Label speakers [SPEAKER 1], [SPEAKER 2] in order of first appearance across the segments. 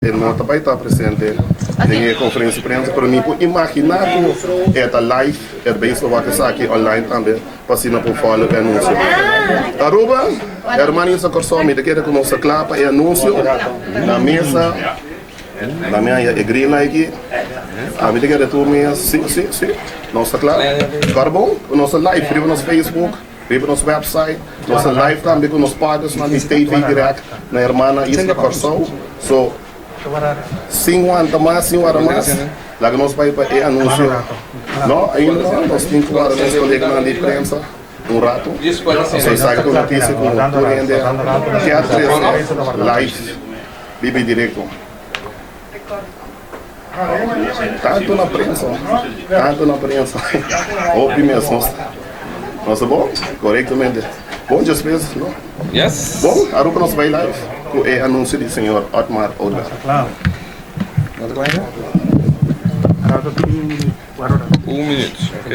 [SPEAKER 1] E no ta bai ta presente den e conferencia di prensa, pero mi por imagina cu e ta live, e ta bay wak esaki online tambe pa asina por follow e anuncio. Aruba, herman Isa Corsou, mi ta kere cu nos ta cla pa e anuncio na mesa. Na mi haya e green light aki. Ami ta kere tur mi, si, si, si, nos ta cla. Cor bon, nos ta live riba nos Facebook. Riba nos website, nos ta live tambe ku nos partnersnan di TV Direct na Hermana Isla Kòrsou. So, sin wanta mas, sin wara mas, laga nos bai pa e anunsio. No, ainda no, nos tin ku wara nos koleganan di prensa un ratu. So, esaki ta un notisia ku tur hende kier trese live biba direkto. Tanto na prensa, tanto na prensa. Hopi mes nos nos ta bon? Corectamente. Bon despues, no?
[SPEAKER 2] Yes.
[SPEAKER 1] Bon, Aruba nos bay live cu e anuncio di señor Otmar Oduber.
[SPEAKER 2] Un minuut, ok.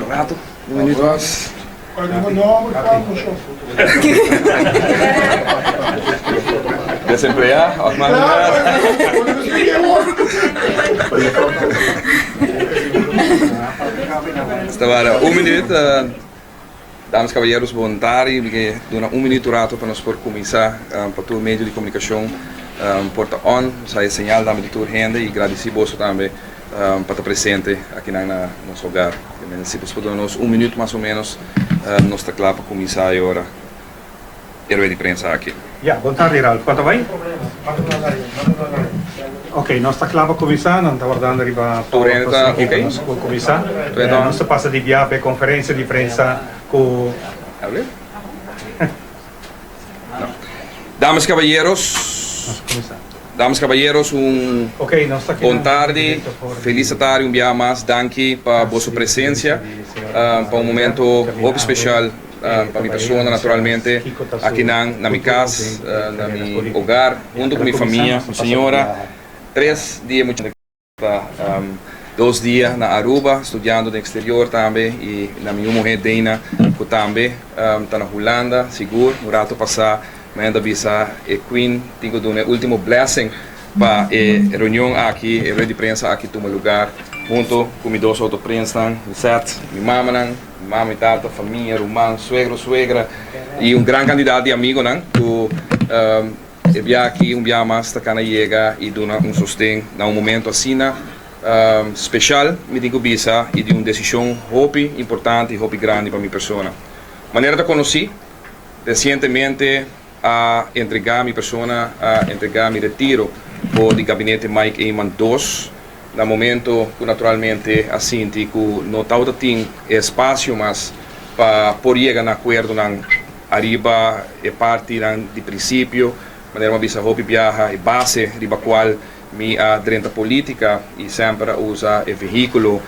[SPEAKER 2] Rato, un minuut mas. Desempleá òf mas Esta wara un minuut. Dames caballeros, bon tardi. Mi ke duna un minuut rato pa nos por kuminsá pa tur medio di komunikashon por ta on. Nos haya señal tambe di tur hende i gradisí boso tambe pa ta presente akinan na nos hogar. Si boso por duna nos un minuut mas o menos nos ta kla pa kuminsá e ora e rueda di prensa aki.
[SPEAKER 3] Ya, bon tardi Ralph. Kon ta bai? Ok, nos ta kla pa kuminsá. Nan ta wardando riba
[SPEAKER 2] Tur
[SPEAKER 3] Paul
[SPEAKER 2] hende ta
[SPEAKER 3] pa
[SPEAKER 2] ok?
[SPEAKER 3] nos por kuminsá.
[SPEAKER 2] Tur hende ta on?
[SPEAKER 3] Nos ta pasa di bia pa e konferensia di prensa ku.
[SPEAKER 2] Hable? No. Damas y caballeros,
[SPEAKER 3] Nos kuminsá.
[SPEAKER 2] damas y caballeros, un
[SPEAKER 3] Ok, nos ta
[SPEAKER 2] bon
[SPEAKER 3] keda
[SPEAKER 2] tardi,
[SPEAKER 3] directo for di
[SPEAKER 2] feliz tardi un biaha mas. Danki pa
[SPEAKER 3] kas
[SPEAKER 2] boso
[SPEAKER 3] di
[SPEAKER 2] presencia,
[SPEAKER 3] di señor
[SPEAKER 2] pa
[SPEAKER 3] Otmar
[SPEAKER 2] un
[SPEAKER 3] Oduber
[SPEAKER 2] momento
[SPEAKER 3] kaminda
[SPEAKER 2] hopi
[SPEAKER 3] awe
[SPEAKER 2] special
[SPEAKER 3] e
[SPEAKER 2] pa
[SPEAKER 3] ta
[SPEAKER 2] mi
[SPEAKER 3] bai
[SPEAKER 2] persona
[SPEAKER 3] anuncia
[SPEAKER 2] naturalmente
[SPEAKER 3] kiko ta su
[SPEAKER 2] akinan na mi
[SPEAKER 3] futuro
[SPEAKER 2] kas,
[SPEAKER 3] den e
[SPEAKER 2] na
[SPEAKER 3] carera
[SPEAKER 2] mi
[SPEAKER 3] politica.
[SPEAKER 2] hogar,
[SPEAKER 3] Ya,
[SPEAKER 2] hunto ku
[SPEAKER 3] keda
[SPEAKER 2] mi
[SPEAKER 3] kuminsá,
[SPEAKER 2] famia,
[SPEAKER 3] nos ta
[SPEAKER 2] mi
[SPEAKER 3] pasa di
[SPEAKER 2] señora,
[SPEAKER 3] biaha.
[SPEAKER 2] tres di e muchanan. Ta dos dia na Aruba studiando den exterior tambe y na mi yu muhe Dana cu tambe ta na Hulanda sigur un rato pasa mi a bisa e Queen tin cu duna e ultimo blessing pa e reunion aki e rueda di prensa aki tuma lugar hunto cu mi dos otro prensnan Lisette mi mamanan mi mama mi tata famia ruman suegro suegra y un gran cantidad di amigonan cu E bia aki un bia mas ta kana yega i duna un sosten na un momento asina special, mi tin ku bisa, i di un desishon hopi importante i hopi grandi pa mi persona. Manera ta konosí, resientemente a entregá mi persona a entregá mi retiro for di Gabinete Mike Eman dos, na momento ku naturalmente a sinti ku no tabata tin e espasio mas pa por yega na akuerdonan Ariba e partinan di prinsipio, manera mi a bisa hopi biaha, e base riba kual mi a drenta politica i semper a usa e vehíkulo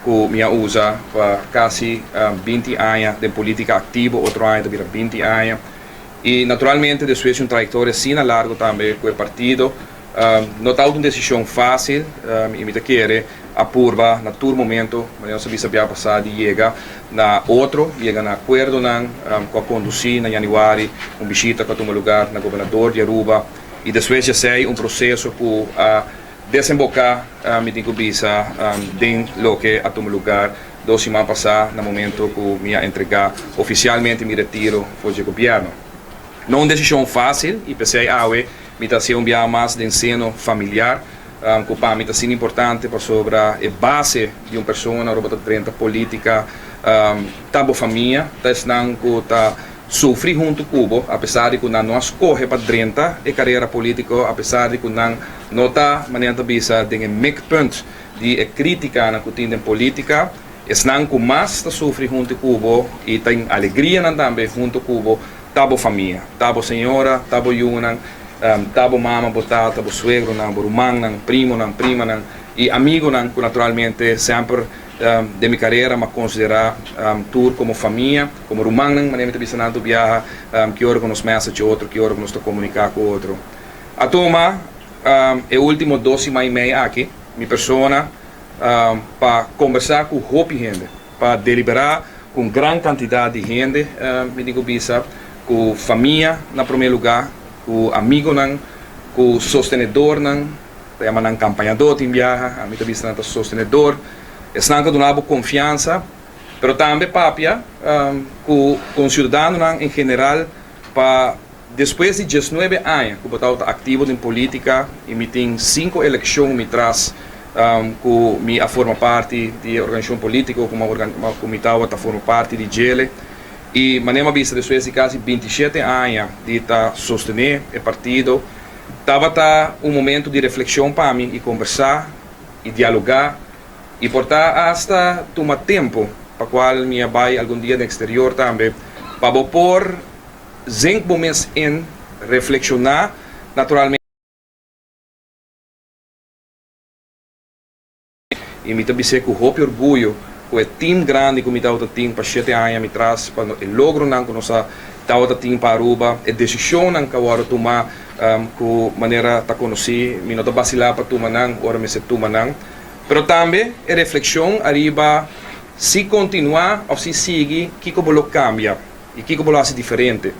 [SPEAKER 2] ku mi a usa pa kasi 20 aña den politica aktivo, otro aña ta bira 20 aña. I naturalmente despues di un trayektoria asina largu tambe ku e partido, No ta un desishon fásil i mi ta kere a purba na tur momento, manera nos a bisa bia pasá, di yega na otro, yega na akuerdonan ku a kondusí na yanüari un bishita ku a tuma lugar na gobernador di Aruba i despues di esei un proseso ku a desemboká, mi tin ku bisa, den loke a tuma lugar dos siman pasá na momento ku mi a entregá ofisialmente mi retiro for dje gobièrnu. No un desishon fásil i p'esei awe Mi ta hacié un biaha mas den seno familiar, cu pa mi ta asina importante pasobra e base di un persona ora bo ta drenta politica ta bo famia, ta esnan cu ta sufri hunto cu bo, apesar di cu nan no a scoge pa drenta e carera politico, apesar di cu nan no ta, manera nan ta bisa, den e mikpunt di e criticanan cu tin den politica, esnan cu mas ta sufri hunto cu bo y tin alegrianan tambe hunto cu bo Ta bo famia, ta bo señora, ta bo yunan, ta bo mama, bo tata, bo suegronan, bo rumannan, primonan, primanan i amigonan ku naturalmente semper den mi karera m'a konsiderá tur komo famia, komo rumannan, manera mi ta bisa nan tur biaha ki ora ku nos message otro, ki ora ku nos ta komuniká ku otro. A tuma e último dos siman i mei aki mi persona pa kombersá ku hopi hende. Pa deliberá ku un gran kantidat di hende, mi tin ku bisa ku famia na promé lugá. ku amigonan, ku sostenedornan, ta yama nan kampañadó tin biaha, ami ta bisa nan ta sostenedor, esnan ku a duna bo konfiansa, pero tambe papia ku konsiudadanonan en general pa despues di diesnuebe aña ku bo tabata aktivo den polítika i mi tin sinku elekshon mi tras ku mi a forma parti di e organisashon polítiko ku mi tabata forma parti di djele. I manera mi a bisa despues di kasi bintishete aña di ta sostené e partido, tabata un momento di reflekshon pa mi i kombersá i dialogá i por ta asta tuma tempu pa kual mi a bai algun dia den eksterior tambe pa bo por zink bo mes in, reflekshoná naturalmente. I mi ta bis'é ku hopi orguyo ku e team grandi ku mi tabata tin pa shete aña mi tras, pa e logronan ku nos a tabata tin pa Aruba, e desishonnan ku a wòrdu tumá ku manera ta konosí, mi no ta basilá pa tuma nan ora mester tuma nan. Pero tambe e reflekshon ariba si kontinuá òf si sigui, kiko bo lo kambia i kiko bo lo hasi diferente.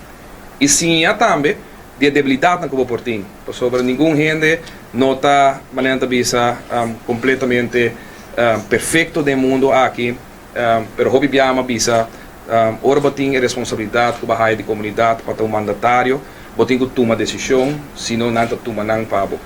[SPEAKER 2] I siña tambe di e debilidatnan ku bo por tin, pasobra ningun hende no ta, manera nan ta bisa, kompletamente perfekto den e mundu aki, pero hopi biaha mi a bisa, ora bo tin e responsabilidat ku bo a haya di komunidat pa ta un mandatario, bo tin ku tuma desishon, si no nan ta tuma nan pa bo.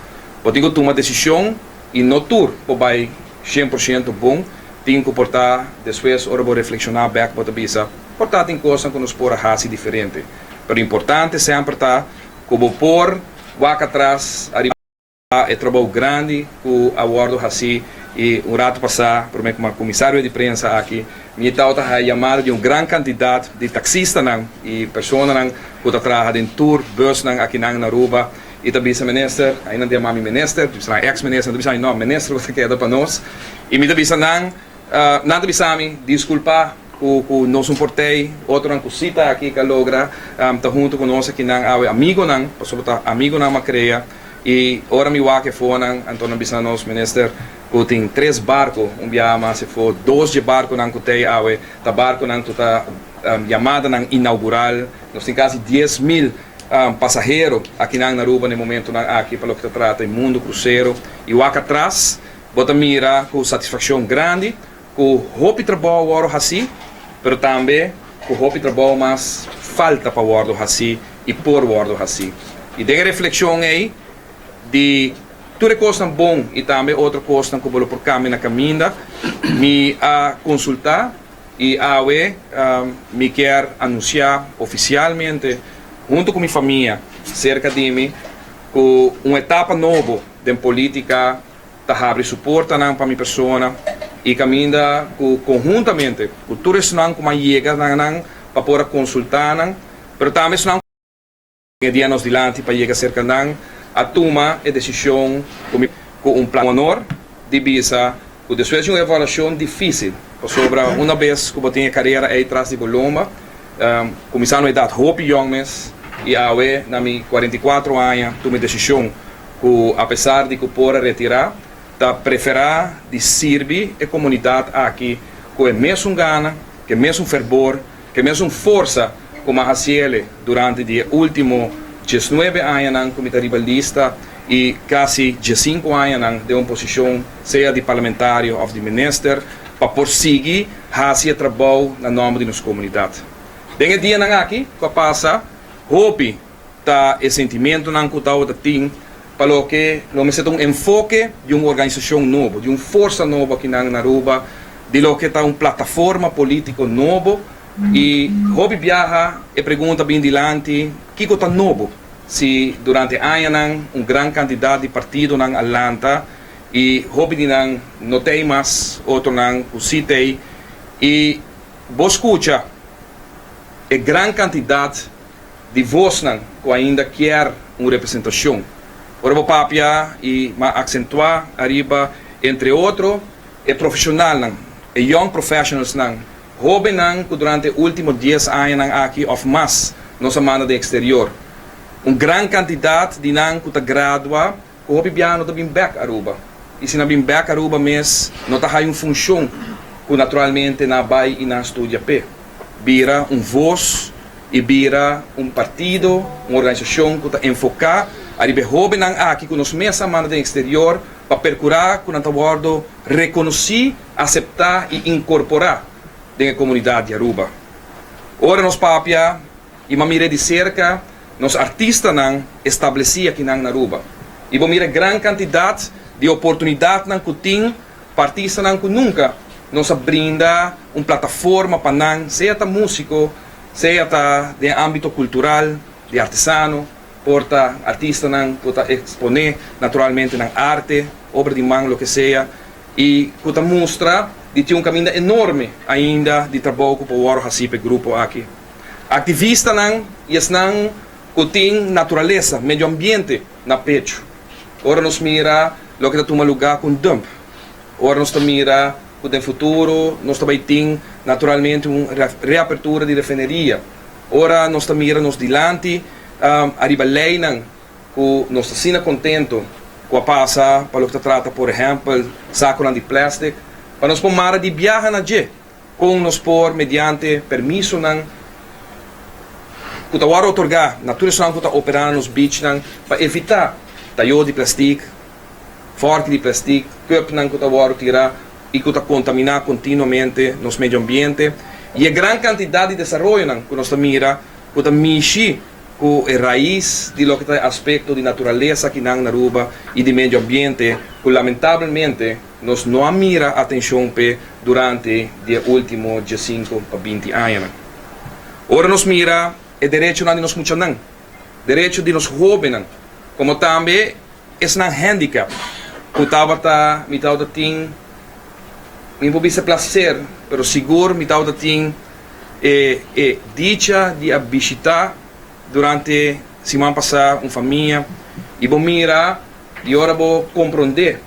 [SPEAKER 2] Bo tin ku tuma desishon i no tur por bai 100% bon, tin ku por ta despues ora bo reflekshoná bèk bo ta bisa, por ta tin kosnan ku nos por a hasi diferente. Pero importante semper ta cu bo por wak atras ariba e trabou grandi cu a wordo haci y un rato pasa prome cu mi a cuminsa rueda di prensa aki mi tawata haya yamada di un gran cantidad di taxistanan y personanan cu ta traha den tur busnan akinan na Aruba y ta bisa minister, ainda nan ta yama mi minister, ta bisa nan ex minister, nan ta bisa mi no minister bo ta keda pa nos y mi ta bisa nan, nan ta bisa mi disculpa. Ku ku nos un portei, otronan ku si ta aki ka logra ta huntu ku nos akinan awe amigonan, pasobra ta amigonan m'a krea i ora mi wak e fonan anto nan bisa nos minister ku tin tres barko un biaha mas efo, dos dje barkonan ku tei awe ta barkonan ku ta yamadanan inaugural, nos tin kasi 10,000 pasahero akinan na Aruba na e momentonan aki pa loke ta trata e mundo krusero i wak atras bo ta mira ku satisfakshon grandi. Ku hopi trabou wòrdu hasí, pero tambe ku hopi trabou mas falta pa wòrdu hasí i por wòrdu hasí. I den e reflekshon ei di tur e kosnan bon i tambe otro kosnan ku bo lo por kambia na kaminda, mi a konsultá i awe mi kier anunsiá ofisialmente huntu ku mi famia serka di mi ku un etapa nobo den polítika ta habri su portanan pa mi persona i kaminda ku konhuntamente ku tur esnan ku m'a yega na nan pa por a konsultá nan, pero tambe esnan ku e dia nos dilanti pa yega serka nan a tuma e desishon ku mi ku un plan honor di bisa ku despues di un evaluashon difísil pasobra una bes ku bo tin e karera ei tras di bo lomba kuminsá na un edat hopi yòn mes i awe na mi 44 aña tuma e desishon ku apesar di ku por a retirá, ta preferá di sirbi e komunidat aki ku e mesun gana, ku e mesun ferbor, ku e mesun forsa ku m'a hasiele durante di e último 19 añanan ku mi ta riba lista i kasi 15 añanan den un posishon sea di parlamentario òf di minister pa por sigui hasi e trabou na nòmber di nos komunidat. Den e dianan aki ku a pasa hopi ta e sentimentonan ku tabata tin pa loke lo mester ta un enfoke di un organisashon nobo, di un forsa nobo akinan na Aruba, di loke ta un plataforma politico nobo i hopi biaha e pregunta bin dilanti kiko ta nobo si durante añanan un gran kantidat di partidonan a lanta i hopi di nan no t'ei mas, otronan ku si t'ei i bo skucha e gran kantidat di vosnan ku ainda kier un representashon. Ora bo papia i m'a aksentuá ariba entre otro e profeshonalnan, e young professionalsnan, hóbennan ku durante e último dies añanan aki òf mas nos a manda den eksterior. Un gran kantidat di nan ku ta gradua ku hopi biaha no ta bin bèk Aruba. I si nan bin bèk Aruba mes no ta haya un funshon ku naturalmente nan a bai i nan a studia p'e. Bira un vos. y bira un partido, un organisacion cu ta enfoca ariba e hobennan aki cu nos mes a manda den exterior pa percura cu nan ta wordo reconoci, acepta y incorpora den e comunidad di Aruba. Ora nos papia y m'a mira di cerca nos artistanan estableci akinan na Aruba y bo mira e gran cantidad di oportunidadnan cu tin pa artistanan cu nunca nos a brinda un plataforma pa nan, sea ta musico, sea ta den ambito cultural, di artesano, por ta artistanan cu ta expone naturalmente nan arte, obra di man, loke sea, y cu ta mustra di tin un caminda enorme ainda di trabou cu por worde haci pa e grupo aki. Activistanan y esnan cu tin naturalesa, medio ambiente na pecho. Ora nos mira loke ta tuma luga cu un dump, ora nos ta mira cu den futuro nos ta bay tin naturalmente un reapertura di refineria, ora nos ta mira nos dilanti ariba leynan cu nos ta asina contento cu a pasa pa loke ta trata por ehempel saconan di plastic, pa nos por mara di biaha na dje, con nos por mediante permisonan cu ta worde otorga na tur esnan cu ta opera na nos beachnan pa evita tayo di plastic, forki di plastic, cupnan cu ta worde tira y cu ta contamina continuamente nos medio ambiente y e gran cantidad di desaroyonan cu nos ta mira cu ta mishi cu e rais di loke ta e aspecto di naturalesa akinan na Aruba y di medio ambiente cu lamentablemente nos no a mira atencion p'e durante di e ultimo diesinco pa binti añanan. Ora nos mira e derechonan di nos muchanan, derecho di nos hobennan, como tambe esnan handicap cu tabata mi tabata tin, mi por bisa placer, pero sigur mi tabata tin e e dicha di a bishita durante siman pasa un famia y bo mira di ora bo compronde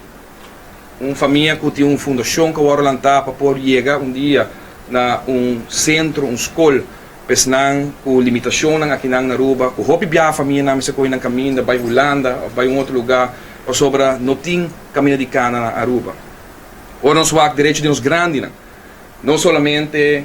[SPEAKER 2] un famia cu tin un fundacion cu a worde lanta pa por yega un dia na un centro, un scol pa esnan cu limitacionnan akinan na Aruba cu hopi biaha famianan mester coge nan caminda bay Hulanda of bay un otro lugar pasobra no tin caminda di cana na Aruba. Ora nos wak derecho di nos grandinan. No solamente,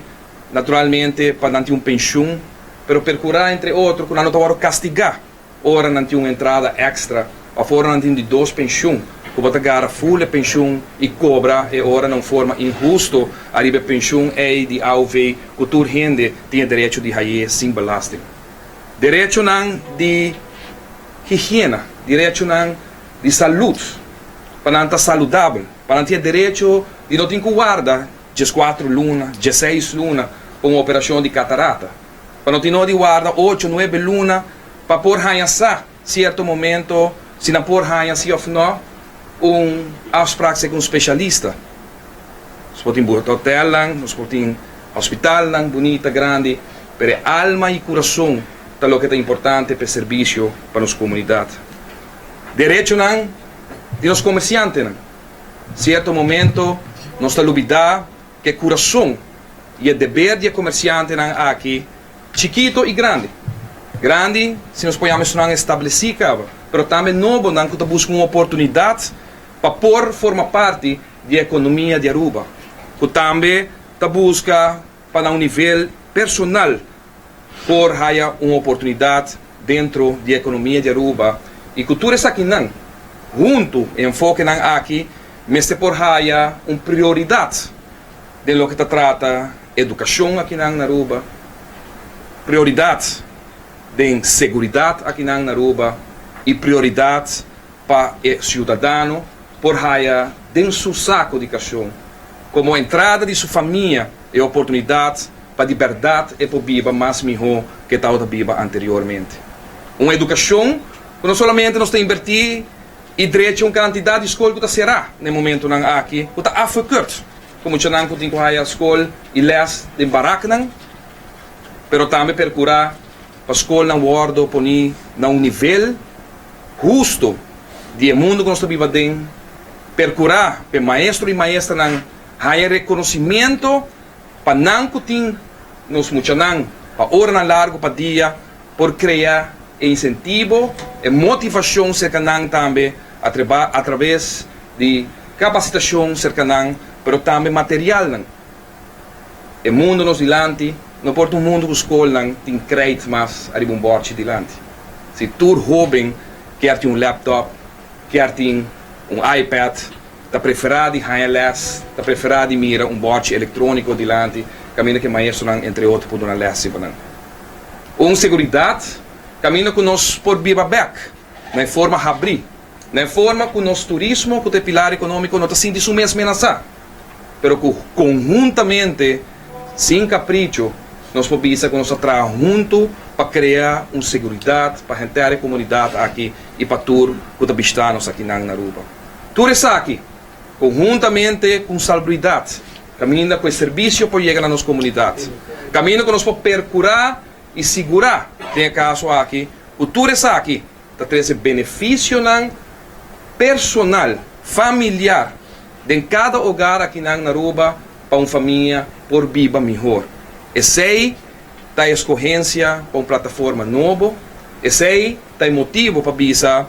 [SPEAKER 2] naturalmente, pa nan tin un penshun, pero percura, entre otro, cu nan no ta worde castiga ora nan tin un entrada extra of ora nan tin di dos penshun, cu bo ta gara full e penshun y cobra e ora na un forma inhusto ariba e penshun ey di AOV cu tur hende tin e derecho di haye sin belasting. Derechonan di higiena, derechonan di salud, pa nan ta saludabel. Pa nan tin e derecho di no tin ku warda dieskuatro luna, dieseis luna pa un operashon di katarata. Pa no tin no di warda ocho, nuebe luna pa por haña sa sierto momento si nan por haña si òf no un afsprak serka un speshalista. Nos por tin hotelnan, nos por tin hospitalnan bunita, grandi, pero e alma i kurason ta loke ta importante pa e servisio pa nos komunidat. Derechonan di nos komersiantenan. Sierto momento nos ta lubidá ku e kurason i e deber di e komersiantenan aki, chikito i grandi. Grandi si nos por yama esunnan establesí kaba, pero tambe nobonan ku ta buska un oportunidat pa por forma parti di e ekonomia di Aruba, ku tambe ta buska pa na un nivel personal por haya un oportunidad dentro di economia di Aruba y cu tur esakinan hunto e enfokenan aki mester por haya un prioridad den loke ta trata educacion akinan na Aruba, prioridad den seguridad akinan na Aruba y prioridad pa e ciudadano por haya den su saco di cacion como entrada di su famia e oportunidad pa di bèrdat e por biba mas mihó ku e tabata biba anteriormente. Un edukashon ku no solamente nos ta inbertí i drecha un kantidat di skol ku ta será na e momentunan aki, ku ta afgekeurd, ku muchanan ku tin ku haya skol i lès den baraknan, pero tambe perkurá pa skolnan wòrdu poní na un nivel hustu di e mundu ku nos ta biba aden, perkurá pa e maestro i maestranan haya rekonosimentu. Pa nan ku tin nos muchanan pa oranan largu pa dia por krea e insentivo, e motivashon serka nan tambe atraves di kapasitashon serka nan, pero tambe materialnan. E mundu nos dilanti. No por ta un mundu ku skolnan tin krijt mas ariba un bòrchi dilanti. Si tur hóben kier tin un laptop, kier tin un iPad, ta preferá di haña lès, ta preferá di mira un bòrchi elektróniko dilanti kaminda ku e maestronan entre otro por duna lès riba nan. Un seguridat kaminda ku nos por biba bèk na e forma habrí, na e forma ku nos turismo ku ta e pilar ekonómiko no ta sinti su mes menasá, pero ku konhuntamente, sin kapricho, nos por bisa ku nos ta traha huntu pa krea un seguridat pa henter e komunidat aki i pa tur ku ta bishitá nos akinan na Aruba. Tur esaki, konhuntamente ku un salbridat, kaminda ku e servisio por yega na nos komunidat, kaminda ku nos por perkurá i sigurá den e kaso aki ku tur esaki ta trese benefisionan personal, familiar den kada hogar akinan na Aruba pa un famia por biba mihor. Esei ta e eskohensia pa un plataforma nobo, esei ta e motibu pa bisa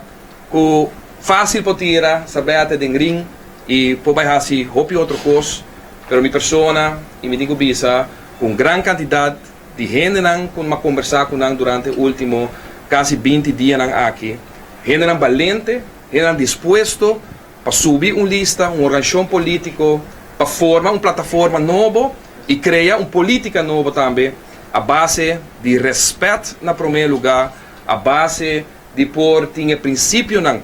[SPEAKER 2] ku fásil por tira sarbete den ring i por bai hasi hopi otro kos, pero mi persona i mi tin ku bisa ku un gran kantidat di hendenan ku mi a kombersá ku nan durante e último kasi 20 dianan aki, hendenan balente, hendenan dispuesto pa subi un lista, un organisashon polítiko, pa forma un plataforma nobo i krea un polítika nobo tambe a base di rèspèt na promé lugá, a base di por tin e prinsipionan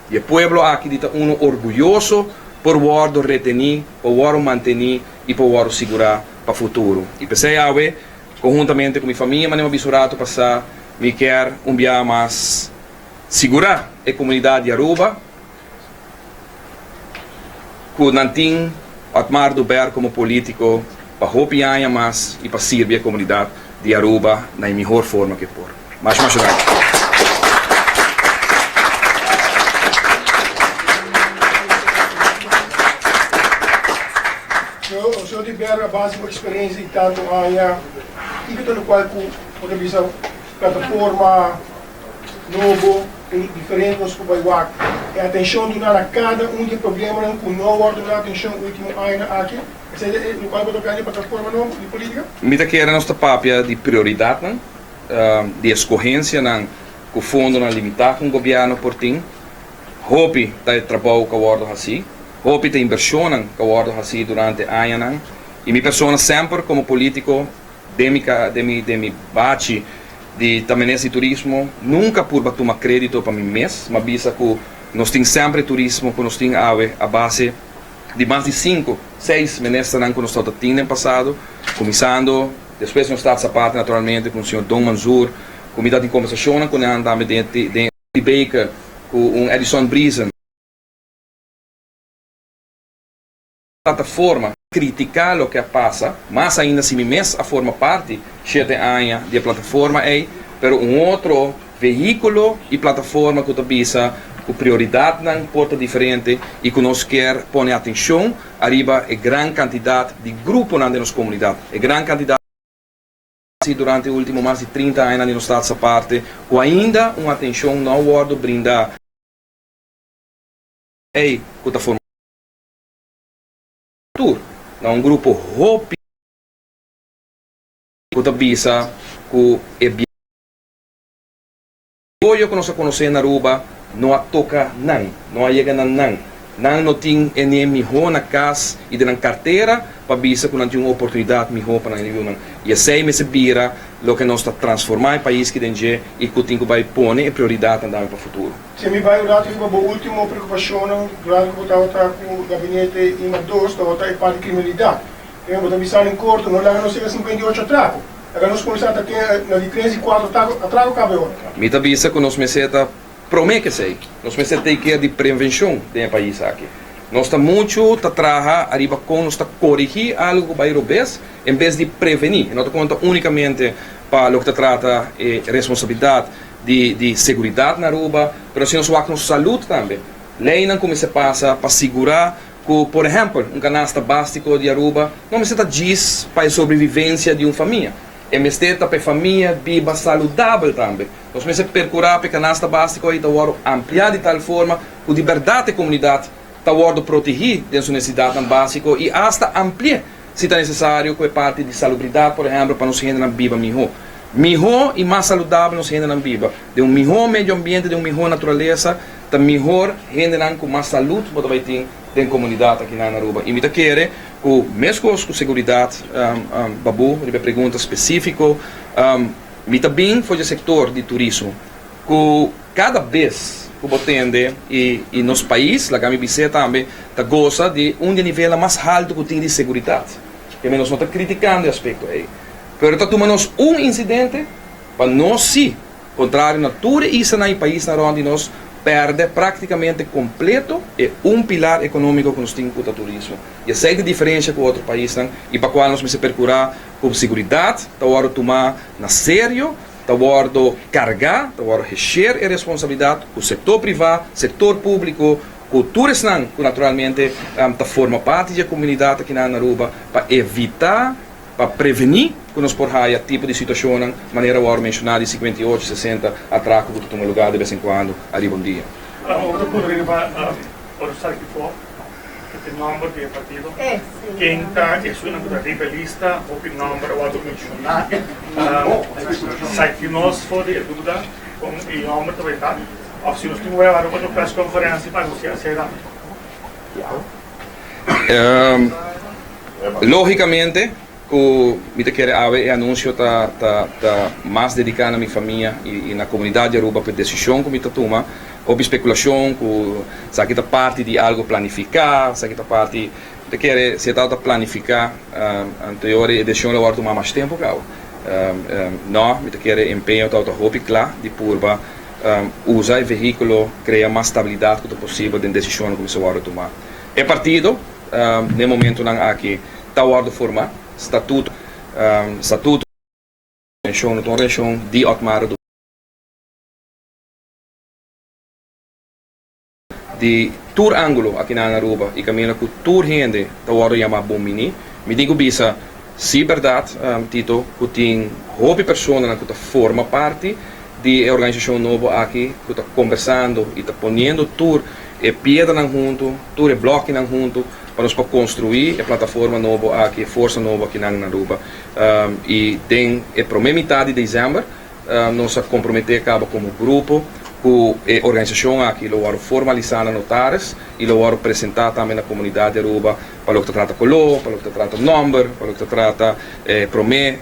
[SPEAKER 2] di e pueblo aki di ta unu orguyoso por wòrdu retení, por wòrdu mantení i por wòrdu sigurá pa futuro. I p'esei awe, konhuntamente ku mi famia, manera mi a bisa un ratu pasá, mi kier un biaha mas sigurá e komunidat di Aruba ku nan tin Otmar Oduber komo polítiko pa hopi aña mas i pa sirbi e komunidat di Aruba na e mihor forma ku e por. Masha masha danki.
[SPEAKER 4] Señor Oduber, a base di bo experiencia di tanto aña, kiko ta locual cu bo ta bisa plataforma nobo y diferente nos por bay wak e atencion duna na cada un di e problemanan cu no a wordo duna atencion ultimo añanan aki? Esey ta e locual bo ta plan di plataforma nobo di politica?
[SPEAKER 2] Mi ta kere nos ta papia di prioridadnan. Di escogencianan cu fondonan limita cu un gobierno por tin. Hopi ta e trabou cu a wordo haci, hopi ta inversionnan cu a wordo haci durante añanan y mi persona semper como politico den mi den mi den mi bachi di ta minister di turismo nunca purba tuma credito pa mi mes, m'a bisa cu nos tin semper e turismo cu nos tin awe a base di mas di cinco, seis ministernan cu nos tabata tin den pasado, cuminsando. Despues nos ta aparte naturalmente cu señor Don Manzoor cu mi ta tin conversacionnan cu nan tambe den den Baker cu un Edison Briesen. Plataforma critica loke a pasa, mas ainda si mi mes a forma parti shete aña di e plataforma ey, pero un otro vehiculo y plataforma cu ta bisa cu prioridadnan por ta diferente y cu nos kier pone atencion ariba e gran cantidad di gruponan den nos comunidad, e gran cantidad si durante e ultimo mas di 30 añanan di nos Staats Aparte cu ainda un atencion no a wordo brinda ey cu ta forma tur na un grupo hopi cu ta bisa cu e Apoyo ku nos a konosé na Aruba no a toka nan, no a yega na nan. Nan no tin e ne mihó na kas i den nan kartera pa bisa ku nan tin un oportunidat mihó pa nan yunan. I esei mester bira loke nos ta transformá e pais ki den dje i ku tin ku bai pone e prioridatnan tambe pa futuro.
[SPEAKER 4] Si mi bai un ratu riba bo último preokupashonnan durante ku bo tabata ku gabinete IMA dos tabata e parti kriminalidat. Primero bo ta bisa nan korto no laga nos yega 58 atrako. Laga nos kuminsá ta tin na di tres i kuater atrako kaba e ora.
[SPEAKER 2] Mi ta bisa ku nos mester ta promé ku esei. Nos mester take care di prevenshon den e pais aki. Nos ta muchu ta traha ariba kon nos ta korigí algu ku bai robes en bes di prevení. E no ta konta únikamente pa loke ta trata e responsabilidat di di seguridat na Aruba, pero si nos wak nos salud tambe. Leinan ku mester pasa pa sigurá Ku, por ehèmpel, un kanasta básiko di Aruba no mester ta djis pa e sobrevivensia di un famia. E mester ta pa e famia biba saludabel tambe. Nos mester perkurá pa e kanasta básiko ei ta wòrdu ampliá di tal forma ku di bèrdat e komunidat ta wòrdu protegí den su nesesidatnan básiko i asta ampli'é. si ta nesesario ku e parti di salubridat por ehèmpel pa nos hendenan biba mihó. Mihó i mas saludabel nos hendenan biba den un mihó medio ambiente, den un mihó naturalesa, ta mihor hendenan ku mas salud bo ta bai tin den komunidat aki na Aruba. I mi ta kere ku meskos ku seguridat, Babu, riba e pregunta spesífiko, mi ta bin for di e sektor di turismo ku kada bes ku bo tende i i nos pais, laga mi bis'é tambe, ta gosa di un di e nivelnan mas haltu ku tin di seguridat. Keme nos no ta kritikando e aspekto ei. Pero ta tuma nos un insidente pa nos sí, kontrario na tur e islanan i paisnan rònt di nos, pèrdè práktikamente kompleto e un pilar ekonómiko ku nos tin ku ta turismo. I esei ta diferensia ku otro paisnan i pa kual nos mester perkurá ku seguridat ta wòrdu tumá na serio, ta wòrdu kargá, ta wòrdu hesher e responsabilidat ku sektor privá, sektor públiko, ku tur esnan ku naturalmente ta forma parti di e komunidat akinan na Aruba pa evitá Pa prevení ku nos por haya tipo di situashonnan manera wòrdu menshoná di 58, 60 atrako ku ta tuma lugá de bes en kuando ariba un dia.
[SPEAKER 5] Otro punto riba ora sali di for ku ta e nòmber di e partido. Ken ta esunnan ku ta riba e lista? Hopi nòmber a wòrdu menshoná. Saki nos for di e duda kon e nòmber ta bai ta òf si nos tin web ariba otro prèskonferensia pa anunsiá esei tambe.
[SPEAKER 2] Lógikamente ku mi ta kere awe e anunsio ta ta ta mas dediká na mi famia i na komunidat di Aruba pa e desishon ku mi ta tuma. Hopi spekulashon ku esaki ta parti di algu planifiká, esaki ta parti, mi ta kere si e tabata planifiká anterior e desishon lo a wòrdu tumá mas tempu kaba. No, mi ta kere e empeño tabata hopi kla di purba usa e vehíkulo krea mas stabilidat ku ta posibel den desishonnan ku mester wòrdu tumá. E partido den momentonan aki ta wòrdu formá, statuto statuto no ta un reakshon di Otmar Di tur ángulo aki na Aruba i kaminda ku tur hende ta wòrdu yamá bon biní. Mi tin ku bisa si bèrdat, Tito, ku tin hopi personanan ku ta forma parti di e organisashon nobo aki ku ta kombersando i ta poniendo tur e piedranan huntu, tur e blòkinan huntu pa nos por konstruí e plataforma nobo aki, e forsa nobo akinan na Aruba. I den e promé mitad di desèmber Nos a komprometé kaba komo grupo ku e organisashon aki lo wòrdu formalisá na notaris i lo wòrdu presentá tambe na komunidat di Aruba pa loke ta trata koló, pa loke ta trata nòmber, pa loke ta trata e promé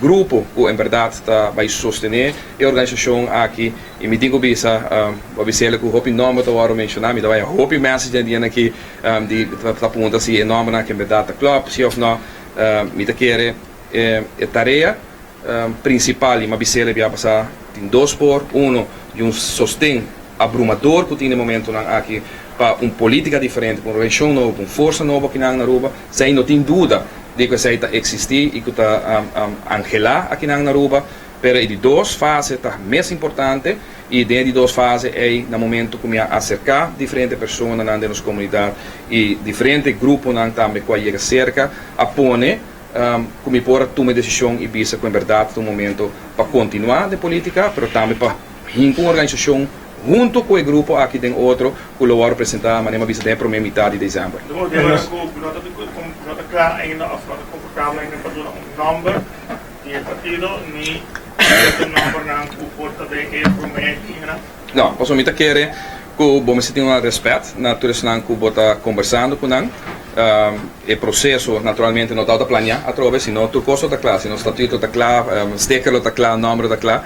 [SPEAKER 2] grupo ku en bèrdat ta bai sostené e organisashon aki. I mi tin ku bisa, bo a bis'el ku hopi nòmber ta wòrdu menshoná, mi ta bai hopi message den dianan aki di ta puntra si e nòmbernan aki en bèrdat ta klòp, si òf nò. Mi ta kere e tarea. Prinsipal i mabisel e bia pasá tin dos por, uno di un sosten abrumador ku tin den momentonan aki pa un polítika diferente, pa un relashon nobo, pa un forsa nobo akinan na Aruba. Esei no tin duda di ku esei ta eksistí i ku ta anhelá akinan na Aruba. Pero e di dos fase ta mes importante i den e di dos fase ei na momento ku mi a aserká diferente personanan den nos komunidat i diferente gruponan tambe ku a yega serka a pone Ku mi por a tuma e desishon i bisa ku en bèrdat ta un momento pa kontinuá den polítika, pero tambe pa hinka un organisashon huntu ku e grupo aki den otro ku lo wòrdu presentá, manera mi a bisa, den e promé mitad di desèmber.
[SPEAKER 5] No ta kla ainda òf no ta konfortabel ainda pa duna un nòmber di e partido ni sierto nòmbernan ku por ta den e promé kina?
[SPEAKER 2] No, pasobra mi ta kere ku bo mester tin un rèspèt na tur esnan ku bo ta kombersando ku nan. E proseso naturalmente no tabata planeá atrobe, sino tur kos lo ta kla, sino statuto ta kla, sticker lo ta kla, nòmber lo ta kla.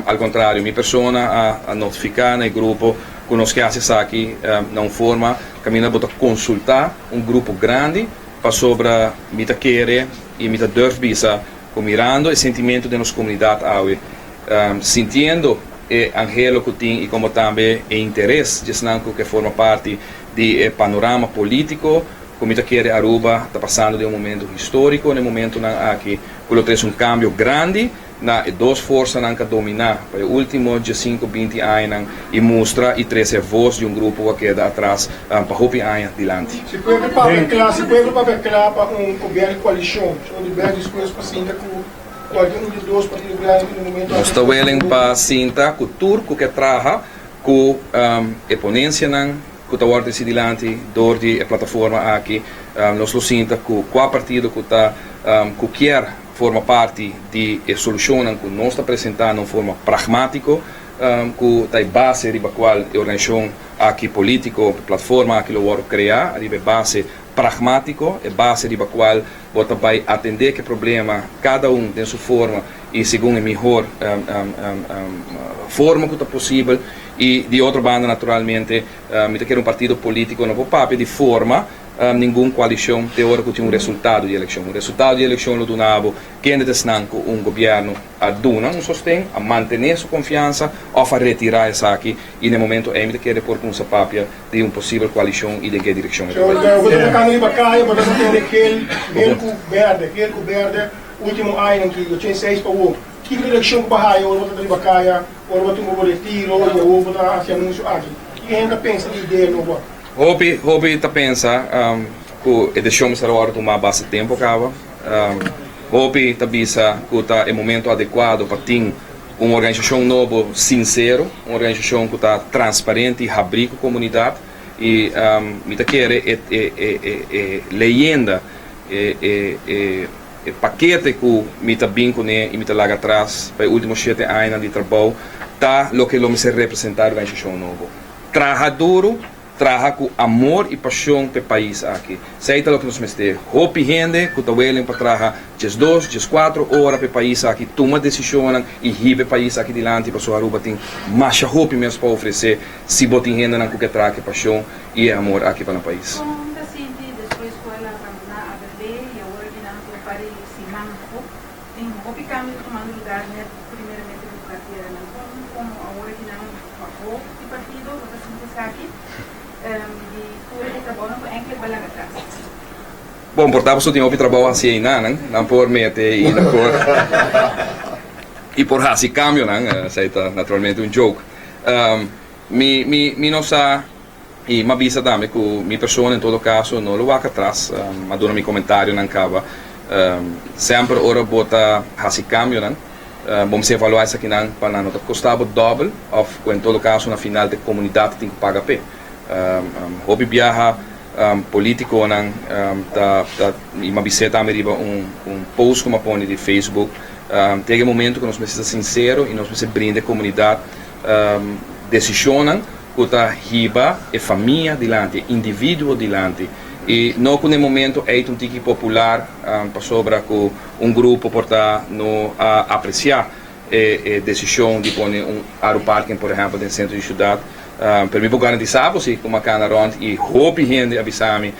[SPEAKER 2] Al kontrario, mi persona a notifiká na e grupo ku nos ke hasi esaki na un forma kaminda bo ta konsultá un grupo grandi pasobra mi ta kere i mi ta durf bisa ku mirando e sentimentu den nos komunidat awe, sintiendo e anhelo ku tin i komo tambe e interes di esnan ku ke forma parti di e panorama polítiko ku mi ta kere Aruba ta pasando den un momento históriko na e momentonan aki ku lo trese un kambio grandi na e dos forsanan ku a dominá pa e último diesinku binti añanan i mustra i trese e vos di un grupo ku a keda atras pa hopi aña dilanti.
[SPEAKER 4] Si pueblo papia kla, si pueblo papia kla pa un gobièrnu di koalishon, so di bèr dispues pa sinta ku Cualkier un di dos partido grandi ku den momento
[SPEAKER 2] Nos ta willing pa sinta ku tur ku ke traha ku e ponensianan. ku ta wòrdu tresi dilanti dor di e plataforma aki, nos lo sinta ku kua partido ku ta ku kier forma parti di e solushonnan ku nos ta presentá na un forma pragmátiko ku ta e base riba kual e organisashon aki polítiko, e platforma aki lo wòrdu kreá riba e base pragmátiko, e base riba kual bo ta bai atendé ku e problema kada un den su forma i segun e mihor forma ku ta posibel. I di otro banda naturalmente mi ta kere un partido polítiko no por papia di forma ningun koalishon te ora ku tin un resultado di elekshon. Un resultado di elekshon lo duna bo kende ta esnan ku un gobièrnu a duna un sosten, a mantené su konfiansa òf a retirá esaki i na e momento ei mi ta kere por kumsa papia di un posibel koalishon i den ke direkshon e ta bai.
[SPEAKER 4] Bo ta tokando riba kaya, bo ta tende gel, gel ku berde, gel ku berde, ultimo añanan ki 86 pa awor. Kiko direkshon ku bo haya ora bo ta riba kaya, ora bo tuma bo retiro i awor bo ta hasi anunsio aki? Kiko hende ta pensa di idea nobo aki?
[SPEAKER 2] Hopi, hopi ta pensa ku e desishon mester a wòrdu tumá basta tempu kaba. Hopi ta bisa ku ta e momento adekuado pa tin un organisashon nobo sinsero, un organisashon ku ta transparente i habrí ku komunidat. I mi ta kere e e leyenda, e e e pakete ku mi ta bin kuné i mi ta laga atras pa e último shete añanan di trabou ta loke lo mester representá e organisashon nobo. Traha duru, traha ku amor i pashon pa e pais aki. Esei ta loke nos mester. Hopi hende ku ta willing pa traha 12, 14 ora pa e pais aki, tuma desishonnan i hiba e pais aki dilanti pasobra Aruba tin masha hopi mes pa ofresé si bo tin hendenan ku ke traha ku e pashon i e amor aki pa nan pais.
[SPEAKER 6] Kon ta sinti despues ku el a bandoná ABB i awor aki nan ta un par di siman afó? Tin hopi kambio ta tumando lugar net primeramente ku karteranan. Kon komo awor aki nan pafó di partido bo ta sinti esaki di tur e trabounan ku enkele bo a laga atras?
[SPEAKER 2] Bon, por ta pasobra tin hopi trabou hasi einan, nan por mete i nan por i por hasi kambionan, esei ta naturalmente un joke. Mi mi mi no sa i m'a bisa tambe ku mi persona en todo kaso no lo wak atras, m'a duna mi komentarionan kaba. Semper ora bo ta hasi kambionan bo mester evaluá esakinan pa nan no ta kosta bo dòbel òf ku en todo kaso na final ta e komunidat ta tin ku paga p'e. Hopi biaha polítikonan ta ta i m'a bis'é tambe riba un un post ku m'a pone di Facebook, ta yega e momento ku nos mester ta sinsero i nos mester brinda e komunidat Desishonnan ku ta hiba e famia dilanti, e individuo dilanti i no ku na e momento ei ta un tiki popular pasobra ku un grupo por ta no a apresiá e desishon di pone un aeroparking por ehèmpel den sentro di siudat. Pero mi por garantisá bo si ku mi a kana rònt i hopi hende a bisa mi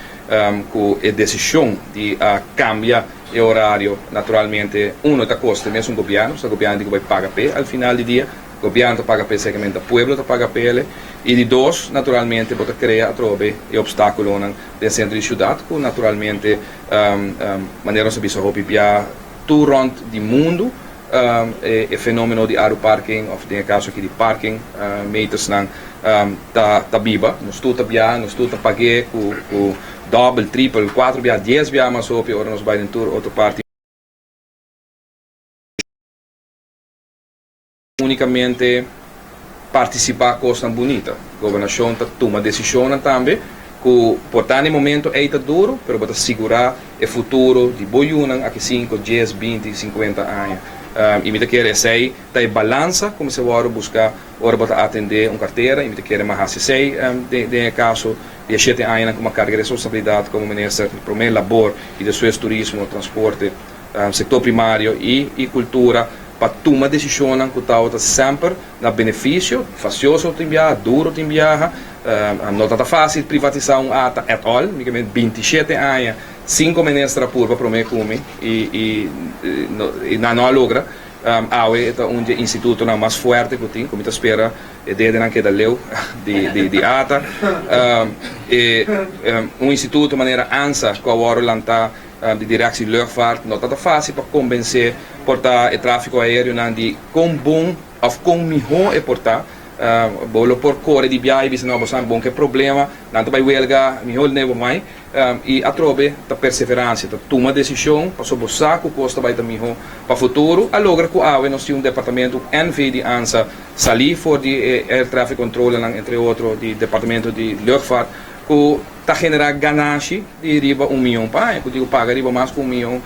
[SPEAKER 2] ku e desishon di a kambia e orario naturalmente uno ta kosta e mesun gobièrnu, pasobra gobièrnu tin ku bai paga p'e al final di dia. Gobièrnu ta paga p'e segmento, pueblo ta paga p'ele. I di dos, naturalmente bo ta krea atrobe e opstákulonan den sentro di siudat ku naturalmente manera nos a bisa hopi bia tur rònt di mundu e fenómeno di aruparking òf den e kaso aki di parking metersnan ta biba. Nos tur ta bia, nos tur ta pag'é ku dòbel, tripel, kuater bia, dies bia mas hopi ora nos bai den tur otro parti. Únikamente partisipá kosnan bunita. Gobernashon ta tuma desishonnan tambe ku por ta na e momento ei ta duru, pero bo ta sigurá e futuro di bo yunan aki sinku, dies, 20, 50 aña. I mi ta kere esei ta e balansa ku mester wòrdu buská ora bo ta atendé un kartera i mi ta kere m'a hasi esei den e kaso di e shete añanan ku m'a karga e responsabilidat komo minister di promé labor i despues turismo, transporte, sektor primario i kultura pa tuma desishonnan ku tabata semper na benefisio, fasioso tin biaha, duro tin biaha, no ta ta fásil privatisá un ata at all, mi ke men 27 aña sinku minister a purba promé ku mi i nan no a logra, awe e ta un di e institutonan mas fuerte ku tin, ku mi ta spera e dedenan keda leu di ata, e un instituto manera ansa ku a wòrdu lantá di Directie Luchtvaart no ta ta fácil pa konbensé por ta e tráfiko aéreonan di kon bon òf kon mihó e por ta. Bo lo por kore di biaha i bisa no bo sa bon ke problema, nan ta bai welga, mihó nebo mai. I atrobe ta perseveransia, ta tuma desishon pasobra bo sa ku kos ta bai ta mihó pa futuro. A logra ku awe nos tin un departamento NV di ansa salí for di e air traffic controllernan entre otro di departamento di luchtvaart ku ta generá ganashi di riba un miyon pa aña, ku tin ku paga riba mas ku un miyon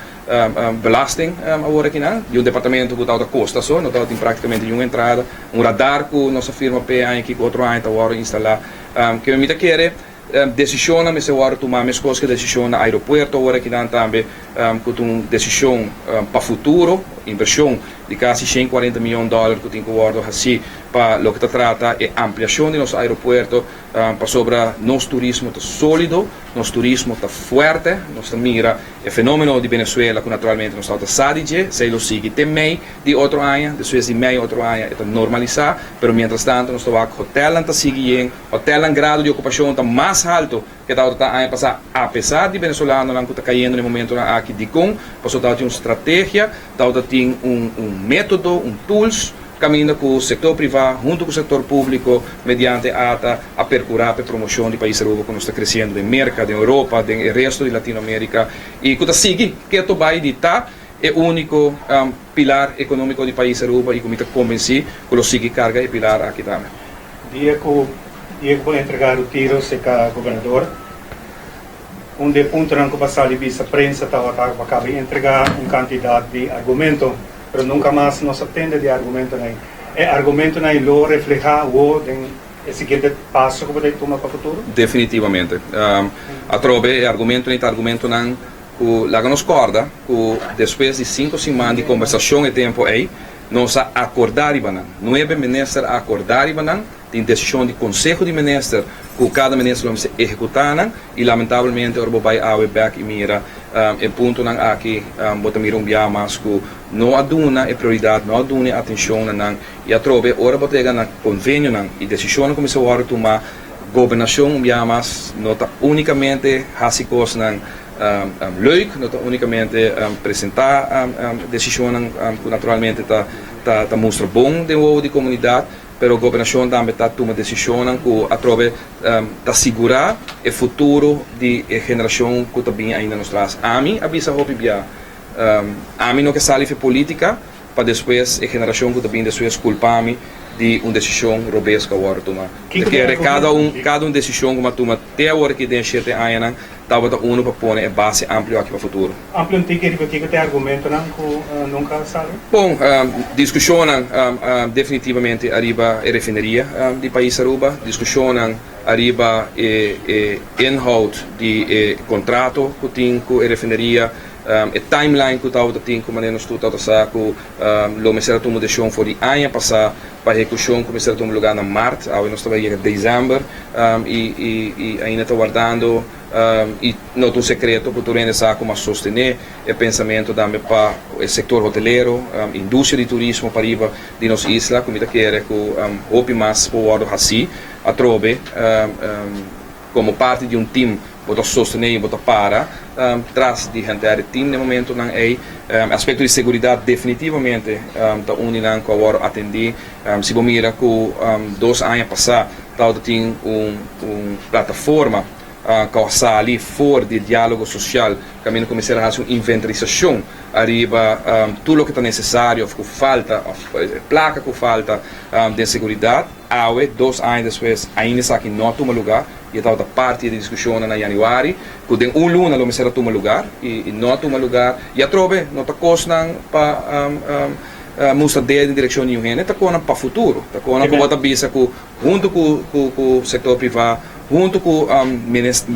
[SPEAKER 2] belasting awor akinan di un departamento ku tabata kosta so, no tabatin praktikamente niun entrada. Un radar ku nos a firma p'e aña aki ku otro aña ta wòrdu instalá. Ke mi ta kere desishonnan mester wòrdu tumá meskos ku e desishon na aeropuerto awor akinan tambe ku ta un desishon pa futuro, invershon di kasi 140 miyon dòler ku tin ku wòrdu hasí pa loke ta trata e ampliashon di nos aeropuerto. Pasobra nos turismo ta sólido, nos turismo ta fuerte, nos ta mira e fenómeno di Venezuela ku naturalmente nos tabata sa di dje, esei lo sigui te mei di otro aña, despues di mei otro aña e ta normalisá, pero mientras tanto nos ta wak hotelnan ta sigui yen, hotelnan grado di okupashon ta mas halto ke tabata ta aña pasá apesar di venezolanonan ku ta kayendo na e momentonan aki. Dikon? Pasobra tabatin un strategia, tabata tin un un método, un tools. Kaminda ku sektor privá huntu ku sektor públiko mediante ata a perkurá pa e promoshon di pais Aruba ku nos ta kresiendo den Merka, den Europa, den e resto di Latinoamérika i ku ta sigui keto bai di ta e úniko pilar ekonómiko di pais Aruba i ku mi ta konbensí ku lo sigui karga e pilar aki tambe.
[SPEAKER 3] Dia ku dia ku bo entregá retiro serka gobernador, un di e puntonan ku bo a sali bisa prensa tabata ku bo a kaba di entregá un kantidat di argumento. Pero nunca mas nos a tende di e argumentonan ei. E argumentonan ei lo refleha awor den e siguiente paso cu bo ta tuma pa futuro?
[SPEAKER 2] Definitivamente. Atrobe e argumentonan ei ta argumentonan cu laga nos corda cu despues di cinco siman di conversacion e tempo ei, nos a acorda riba nan. Nuebe minister a acorda riba nan. Tin desishon di Konseho di Minister ku kada minister lo mester ehekutá nan i lamentablemente ora bo bai awe bèk i mira e puntonan aki bo ta mira un biaha mas ku no a duna e prioridat, no a duna e atenshon na nan i atrobe ora bo ta yega na konvenionan i desishonnan ku mester wòrdu tumá gobernashon un biaha mas no ta únikamente hasi kosnan leuk, no ta únikamente presentá desishonnan ku naturalmente ta mustra bon den wowo di komunidat. Pero gobernacion tambe ta tuma decisionnan cu atrobe ta sigura e futuro di e generacion cu ta bini ainda nos tras. Ami a bisa hopi bia, ami no ke sali fi politica pa despues e generacion cu ta bini despues culpa mi di un decision robes cu a wordo tuma. Ta kere cada un cada un decision cu mi a tuma te awor aki den e shete añanan tabata uno pa pone e base amplio aki pa futuro.
[SPEAKER 3] Amplia un tiki riba kiko ta e argumentonan ku nunka a sali?
[SPEAKER 2] Bon, diskushonnan definitivamente ariba e refineria di pais Aruba, diskushonnan ariba e inhoud di e kontrato ku tin ku e refineria, e timeline ku tabata tin ku manera nos tur tabata sa ku lo mester a tuma desishon for di aña pasá pa ehekushon ku mester a tuma lugá na mart, awe nos ta bai yega desèmber i ainda ta wardando i no ta un sekreto ku tur hende sa ku mas sostené e pensamentu tambe pa e sektor hotelero, industria di turismo pariba di nos isla ku mi ta kere ku hopi mas por wòrdu hasí atrobe. Komo parti di un tim bo ta sostené i bo ta para tras di henter e tim den momentonan ei. Aspekto di seguridat definitivamente ta un di nan ku a wòrdu atendí. Si bo mira ku dos aña pasá tabata tin un un plataforma ku a sali for di e diálogo sosial kaminda ku mester a hasi un inventarisashon ariba tur loke ta nesesario òf ku falta òf plaka ku falta den seguridat. Awe, dos aña despues, ainda esaki no a tuma lugar y e tabata parti di discusionnan na januari cu den un luna lo mester a tuma lugar y no a tuma lugar y atrobe no ta cosnan pa mustra dedo den direccion di un hende, ta conan pa futuro, ta conan cu bo ta bisa cu hunto cu sector priva, hunto cu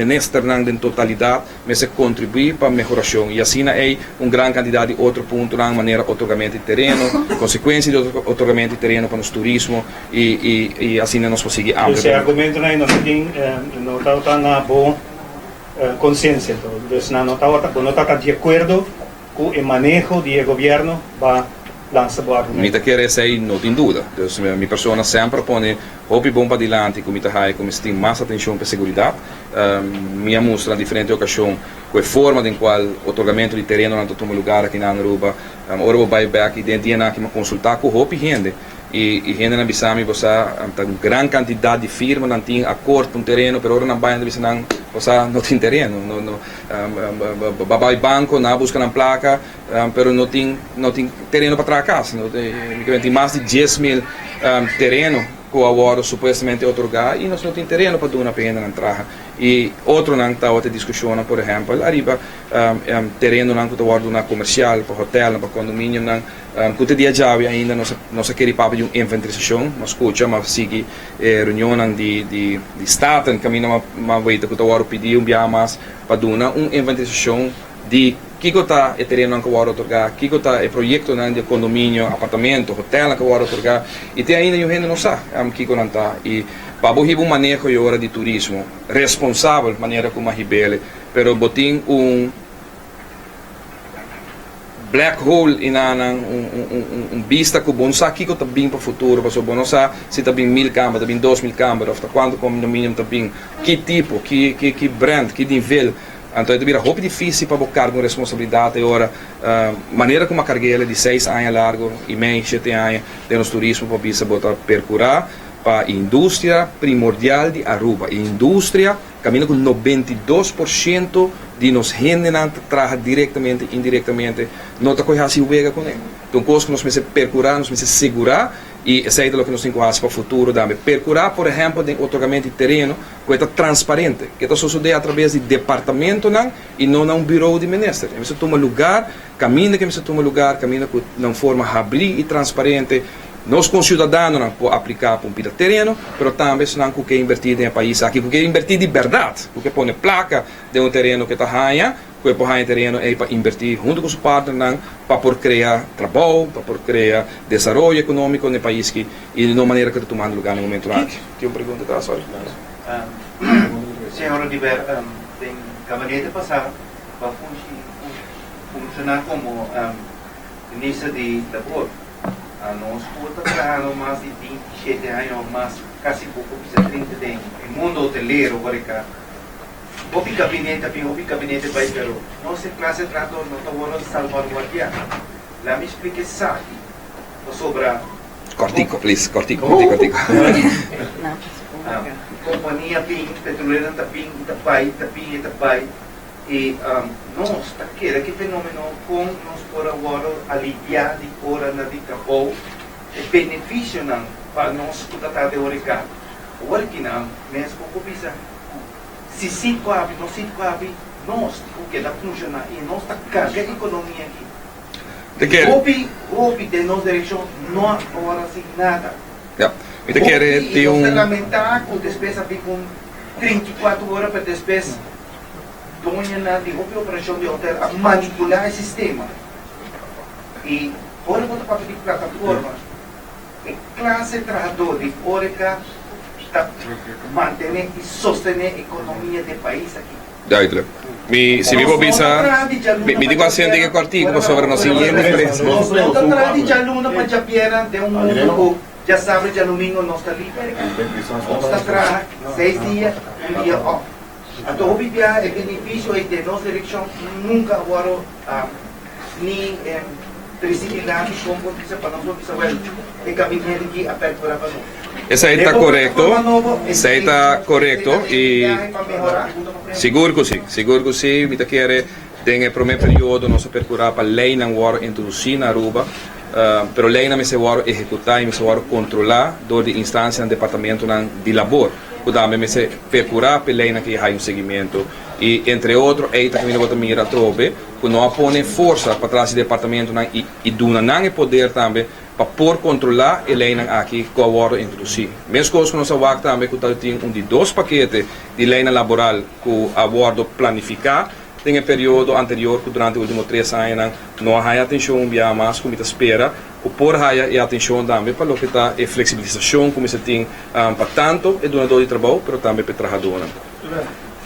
[SPEAKER 2] ministernan den totalidad mester contribui pa mehoracion y asina ey un gran cantidad di otro puntonan manera otorgamento di tereno, consecuencia di otorgamento di tereno pa nos turismo y y asina nos por sigui amplia.
[SPEAKER 3] Dus e argumentonan ey no ta tin no tabata na bo conciencia dus nan no tabata bo no tabata di acuerdo cu e maneho di e gobierno ba lansa bo argumento.
[SPEAKER 2] Mi ta kere esey no tin duda. Dus mi persona semper a pone hopi bon padilanti cu mi ta haya cu mester tin mas atencion pa e seguridad. Mi a mustra na diferente ocasion cu e forma den cual otorgamento di terenonan ta tuma lugar aki na Aruba. Ora bo bay bek y den dianan aki mi a consulta cu hopi hende. I i hendenan bisa mi, Bo sa, ta un gran kantidat di firmanan tin akort pa un tereno, pero ora nan bai nan ta bisa nan, Bo sa, no tin tereno. No, no, bo a bai banko, nan a buska nan plaka, pero no tin, no tin tereno pa traha kas. No tin mas di 10,000 tereno ku a wòrdu supuestamente otorgá i nos no tin tereno pa duna pa e hendenan traha. I otronan tabata diskushonnan, por ehèmpel, ariba terenonan ku ta wòrdu duna komersial, pa hotèlnan, pa kondominiumnan. Ku te dia djawe ainda nos nos a kere papia di un inventarisashon. M'a skucha, m'a sigui e reunionnan di di di Staten kaminda m'a m'a weta ku ta wòrdu pidí un biaha mas pa duna un inventarisashon di kiko ta e terenonan ku a wòrdu otorgá, kiko ta e proyektonan di kondominio, apartamento, hotèlnan ku a wòrdu otorgá i te ainda niun hende no sa kiko nan ta. I pa bo hiba un maneho i ora di turismo responsabel manera ku m'a hib'el, pero bo tin un. Black hole i nan nan un bista ku bo no sa kiko ta bin pa futuro pasobra bo no sa si ta bin mil kamber, ta bin 2000 kamber of ta kuantu kondominium ta bin, ki tipo, ki ki brand, ki nivel. Anto e ta bira hopi difisil pa bo karga un responsabilidat e ora manera ku mi a karg'el di seis aña largu i mei, shete aña den nos turismo pa bisa bo ta perkurá pa industria primordial di Aruba, e industria. Kaminda ku 92% di nos hendenan ta traha direktamente i indirektamente, no ta kohe hasi wega kuné. Ta un kos ku nos mester perkurá, nos mester segurá i esei ta loke nos tin ku hasi pa futuro tambe. Perkurá, por ehèmpel, den otorgamentu di tereno ku e ta transparente, ku e ta sosodé atrabes di departamentonan i no na un birou di minister. E mester tuma lugar kaminda ku e mester tuma lugar, kaminda ku na un forma habrí i transparente. Nos konsiudadanonan por apliká pa un pida tereno, pero tambe esnan ku ke invertí den e pais aki, ku ke invertí di bèrdat, ku ke pone plaka den un tereno ku e ta haña, ku e por haña e tereno ei pa invertí huntu ku su partnernan pa por krea trabou, pa por krea desaroyo ekonómiko den e pais aki i di no manera ku ta tumando lugá na e momentunan aki. Tin un pregunta atrás, sorry.
[SPEAKER 7] Señor Oduber, den gabinete pasá bo a funshoná komo minister di labor. Nos por ta trahando mas di 27 aña of mas, casi poco bisa 30 den e mundo hotelero por acá. Hopi gabinete a bin, hopi gabinete bay, pero nos e clase trahador no ta worde salvaguardia. Laat mi splica esaki, pasobra.
[SPEAKER 2] Cortico, please, cortico, cortico, cortico.
[SPEAKER 7] Compania bin, petroleronan ta bin y ta bay, ta bin y ta bay. I nos ta kere ki fenomeno kon nos por a wòrdu aliviá di oranan di trabou, e benefisionan pa nos ku ta traha den horeca. Awor kinan mes bo por bisa ku si Citgo habri, no Citgo habri, nos tin ku keda funshoná i nos ta karga ekonomia aki. Hopi, hopi den nos direkshon no a wòrdu hasi nada. Hopi i nos ta lamentá ku despues a bin un 34 ora pero despues. Doñonan di hopi operashon di hotel a manipulá e sistema i ora bo ta papia di plataforma e klase trahadó di Horeca ta mantené i sostené ekonomia di e pais aki.
[SPEAKER 2] Duidelijk. Mi, si mi por bisa, mi, mi tin ku hasi un tiki kòrtiku pasobra nos tin yen di prensa.
[SPEAKER 7] Nos no ta traha di djaluna pa djabièrnè den un mundu ku djasabra i djadumingu nos ta liber. Nos ta traha seis dia, un dia òf. Anto hopi biaha e benefisio ei den nos direkshon nunka a wòrdu ni trese dilanti kon por bisa pa nos por bisa wèl e gabinete aki a pèrkurá pa nos.
[SPEAKER 2] Esei ta korekto, esei ta korekto i sigur ku si, sigur ku si. Mi ta kere den e promé periodo nos a pèrkurá pa leinan wòrdu introdusí na Aruba, pero leinan mester wòrdu ehekutá i mester wòrdu kontrolá dor di instansianan, departamentonan di labor. Ku tambe mester perkurá p'e leinan ki hay un seguimiento i entre otro ei ta kaminda bo ta mira atrobe ku no a pone forsa patras di departamentonan i i duna nan e poder tambe pa por kontrolá e leinan aki ku a wòrdu introdusí. Meskos ku nos a wak tambe ku ta tin un di dos pakete di leinan laboral ku a wòrdu planifiká den e periodo anterior ku durante ultimo tres añanan no a haña atenshon un biaha mas ku mi ta spera ku por haya e atenshon tambe pa loke ta e fleksibilisashon ku mester tin pa tanto e dunadó di trabou pero tambe pa e trahadónan.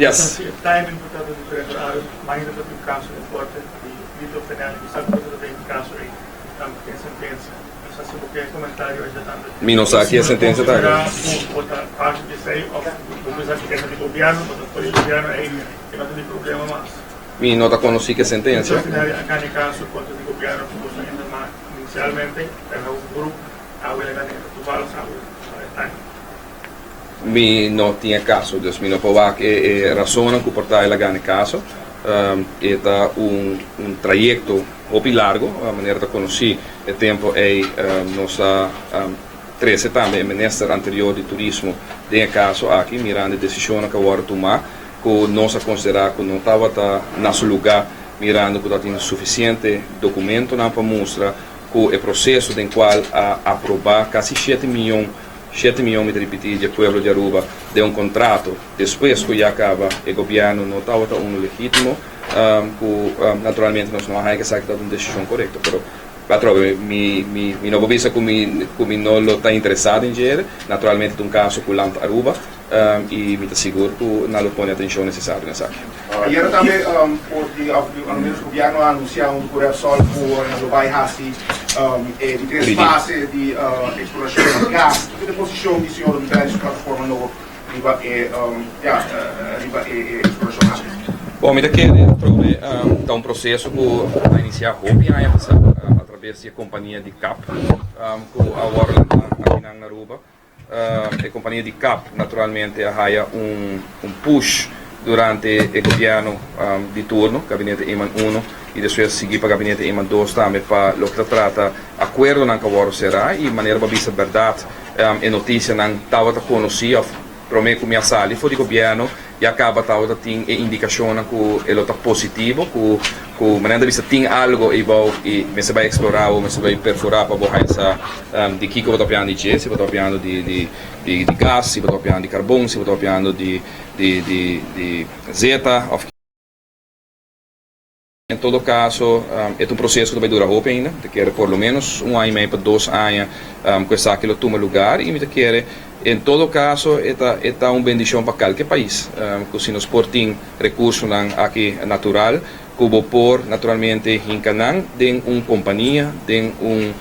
[SPEAKER 2] Yes.
[SPEAKER 5] E timing por ta diferente horario, mainta ta tin kaso di korte di Vito Fenelli, mi sa ku ta den kaso ei tambe tin sentensia. No sa si bo ke komentario esei tambe.
[SPEAKER 2] Mi no sa ki e sentensia ta.
[SPEAKER 5] Bo konsidera ku bo ta parti di esei òf bo pensa ku e ta di gobièrnu, bo ta for di gobièrnu ei e no ta di problema mas.
[SPEAKER 2] Mi no ta konosí ki e sentensia.
[SPEAKER 5] Vito Fenelli a gana e kaso kontra di gobièrnu ku boso a entamá inisialmente, pero un grupo. Awe el a gana e toevallig awe e aña.
[SPEAKER 2] Mi no tin e kaso, dus mi no por wak e rasonnan ku por ta el a gana e kaso. E ta un un trayekto hopi largo, manera ta konosí e tempu ei nos a trese tambe e minister anterior di turismo den e kaso aki mirando e desishonnan ku a wòrdu tumá ku nos a konsiderá ku no tabata na su lugá mirando ku tabatin sufisiente dokumentonan pa mustra ku e proseso den kual a aprobá kasi shete miyon, shete miyon mi ta ripití, dje pueblo di Aruba den un kontrato despues ku ya kaba e gobièrnu no tabata unu legítimo, ku naturalmente nos no a haña ku esaki tabata un desishon korekto. Pero atrobe mi mi mi no por bisa ku mi ku mi no lo ta interesá den dje, naturalmente ta un kaso ku Land Aruba. I mi ta sigur ku nan lo pone atenshon nesesario na esaki.
[SPEAKER 4] Ayera tambe por di of al menos gobierno a anuncia hunto cu Repsol cu nan lo bay haci e di tres fase di exploracion di gas. Kico ta e posicion di señor Rivera y su plataforma nobo riba e ya riba e exploracion aki?
[SPEAKER 2] Bon, mi ta kere atrobe ta un proceso cu a inicia hopi aña pasa a traves di e compania di cap cu a worde lanta akinan na Aruba. E kompania di kap naturalmente a haya un push durante e gobièrnu di turno, Gabinete Eman uno, i despues sigui pa Gabinete Eman dos tambe pa loke ta trata akuerdonan ku a wòrdu será i manera bo a bisa bèrdat e notisianan tabata konosí òf promé ku mi a sali for di gobièrnu ya kaba tabata tin e indikashonnan ku e lo ta positivo ku ku manera ta bisa tin algo eibou i mester bai eksplorá bo mester bai perforá pa bo haña sa di kiko bo ta papiando di dje, si bo ta papiando di di di di gas, si bo ta papiando di karbon, si bo ta papiando di di di di zeta òf. En todo kaso e ta un proseso ku ta bai dura hopi ainda, mi ta kere por lo ménos un aña i mei pa dos aña ku esaki lo tuma lugar i mi ta kere en todo kaso e ta e ta un bendishon pa kalke pais ku si nos por tin rekursonan aki natural ku bo por naturalmente hinka nan den un kompania den un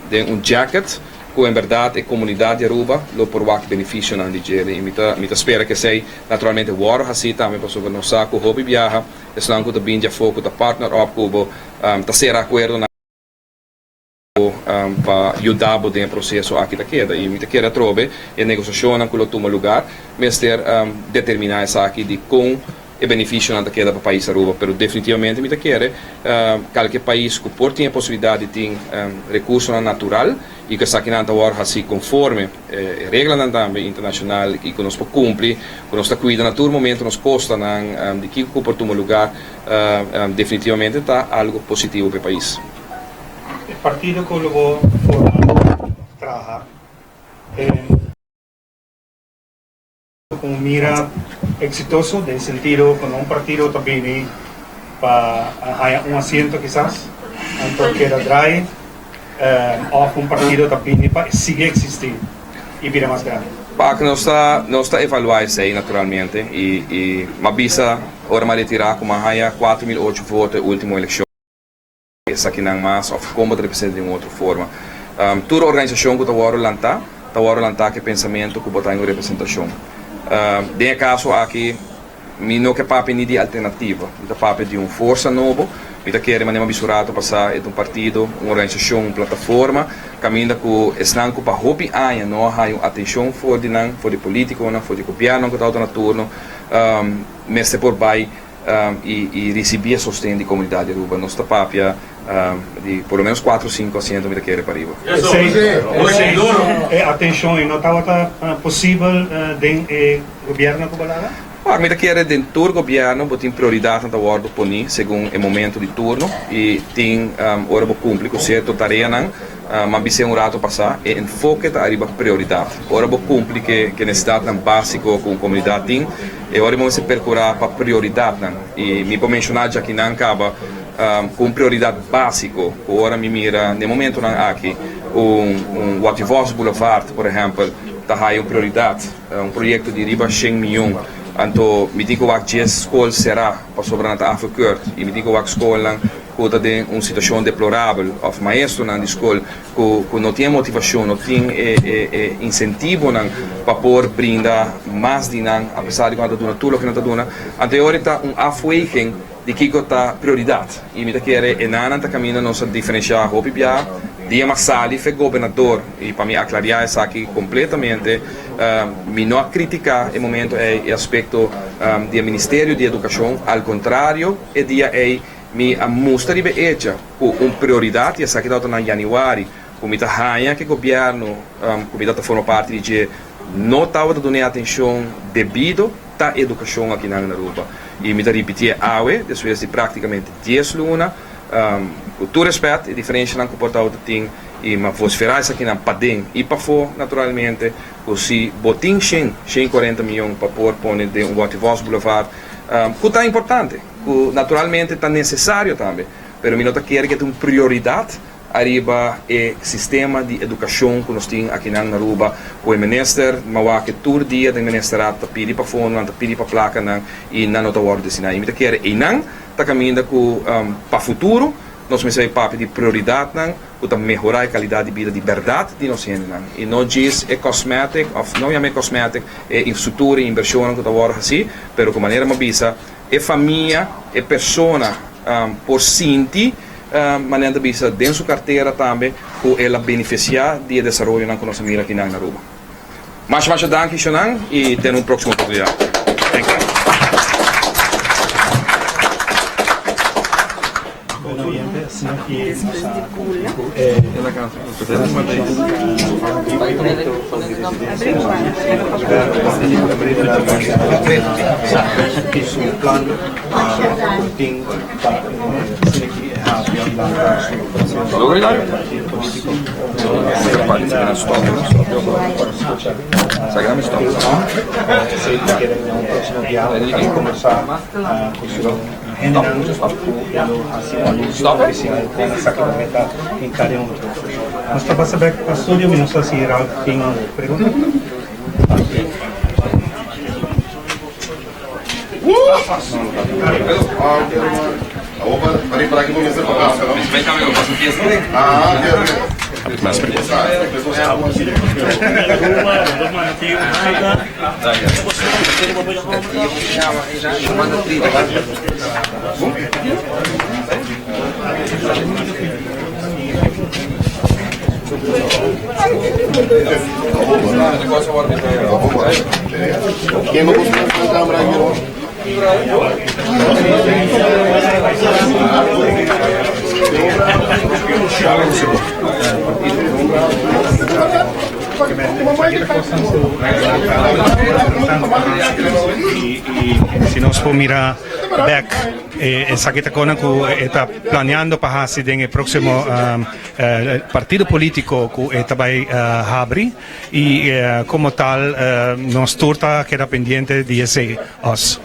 [SPEAKER 2] den un jacket ku en bèrdat e komunidat di Aruba lo por wak benefisionan di djele i mi ta mi ta spera ku esei Naturalmente wòrdu hasí tambe pasobra nos sa ku hopi biaha esnan ku ta bin di afó ku ta partner op ku bo ta sera akuerdonan ku bo pa yuda bo den e proseso aki ta keda. I mi ta kere atrobe e negosiashonnan ku lo tuma lugar mester determiná esaki di kon e benefisionan ta keda pa pais Aruba. Pero definitivamente mi ta kere kalke pais ku por tin e posibilidat di tin rekursonan natural i ku esakinan ta wòrdu hasí konforme E reglanan tambe internacional y cu nos por cumpli, cu nos ta cuida na tur momento nos costanan di kico cu por tuma lugar, definitivamente ta algo positivo pa e pais.
[SPEAKER 3] E partido cu lo bo forma of traha e. Cu un mira exitoso den sentido cu no un partido ta bini pa haya un asiento kisas, anto keda draai, of un partido ta bini pa sigui existi y bira mas grandi.
[SPEAKER 2] Pak nos ta nos ta evalua esey naturalmente y y m'a bisa ora m'a retira cu m'a haya 4008 voto e ultimo eleccion. Esakinan mas of kon bo ta representa den un otro forma. Tur organisashon ku ta wòrdu lantá, ta wòrdu lantá ku e pensamentu ku bo ta den un representashon. Den e kaso aki mi no ke papia ni di alternativa, mi ta papia di un forsa nobo. Mi ta kere manera mi a bisa un rato pasá e ta un partido, un organisashon, un plataforma kaminda ku esnan ku pa hopi aña no a haña un atenshon for di nan, for di polítikonan, for di gobièrnunan ku tabata na turno, mester por bai i risibí e sosten di komunidat di Aruba. Nos ta papia di por lo menos kuatro o sinku asiento mi ta kere pa riba.
[SPEAKER 3] Esei e atenshon ei no tabata posibel den e gobièrnu ku bo laga?
[SPEAKER 2] Wak, mi ta kere den tur gobièrnu bo tin prioridatnan ta wòrdu poní segun e momento di turno i tin ora bo kumpli ku sierto tareanan. M'a bis'é un rato pasá, e enfoke ta ariba prioridat. Ora bo kumpli ku e nesesidatnan básiko ku un komunidat tin, E ora bo mester percura pa prioridadnan y mi por menciona djakinan caba cu un prioridad basico cu ora mi mira n'e momentonan aki un un Wativos Boulevard por ehempel ta haya un prioridad un proyecto di riba shen miyon anto mi tin cu wak djes scol cera pasobra nan ta afgekeurd y mi tin cu wak scolnan cu ta den un situacion deplorabel of maestronan di scol cu cu no tin e motivacion, no tin e e e incentivonan pa por brinda mas di nan a pesar di cu nan ta duna tur loke nan ta duna. Anto e ora ta un afweging di kico ta prioridad y mi ta kere e nannan ta caminda nos a diferencia hopi bia. Dia m'a sali fe gobernador y pa mi aclaria esaki completamente, mi no a critica e momento ey e aspecto di e Ministerio di Educacion, al contrario e dia ey mi a mustra riba e hecha cu un prioridad y esaki tabata na januari cu mi ta haña cu e gobierno cu mi ta forma parti di dje no tabata duna e atencion debido ta educacion akinan na Aruba y mi ta ripitié awe despues di practicamente dies luna. Ku tur respet e diferenshanan ku por tabata tin i ma vosferá esakinan paden i pafó naturalmente ku si bo tin shen, 140 miyon pa por pone den un Watty Vos Boulevard ku ta importante, ku naturalmente ta nesesario tambe, pero mi no ta kere ku e ta un prioridat ariba e sistema di edukashon ku nos tin akinan na Aruba ku e minister ma wak tur dia den ministerat ta pidi pa fondonan, ta pidi pa plakanan i nan no ta wòrdu destiná i mi ta kere einan Ta caminda cu pa futuro nos mester bay papia di prioridadnan cu ta mehora e calidad di bida di berdad di nos hendenan y no djis e cosmetic of no yama e cosmetic e infrastructura y inversionnan cu ta wordo haci pero cu manera mi a bisa e famia e persona por sinti manera ta bisa den su cartera tambe cu el a beneficia di e desaroyonan cu nos a mira akinan na Aruba. Masha masha danki shonan y te un proximo oportunidad. Thank you.
[SPEAKER 3] Nos ta pasa bek pa studio, mi no sa si Ralph tin pregunta. Si nos por mira bek esaki ta kona ku e ta planeando pa hasi den e proximo partido politico ku e ta bai habri. Y como tal nos tur ta keda pendiente di esey os.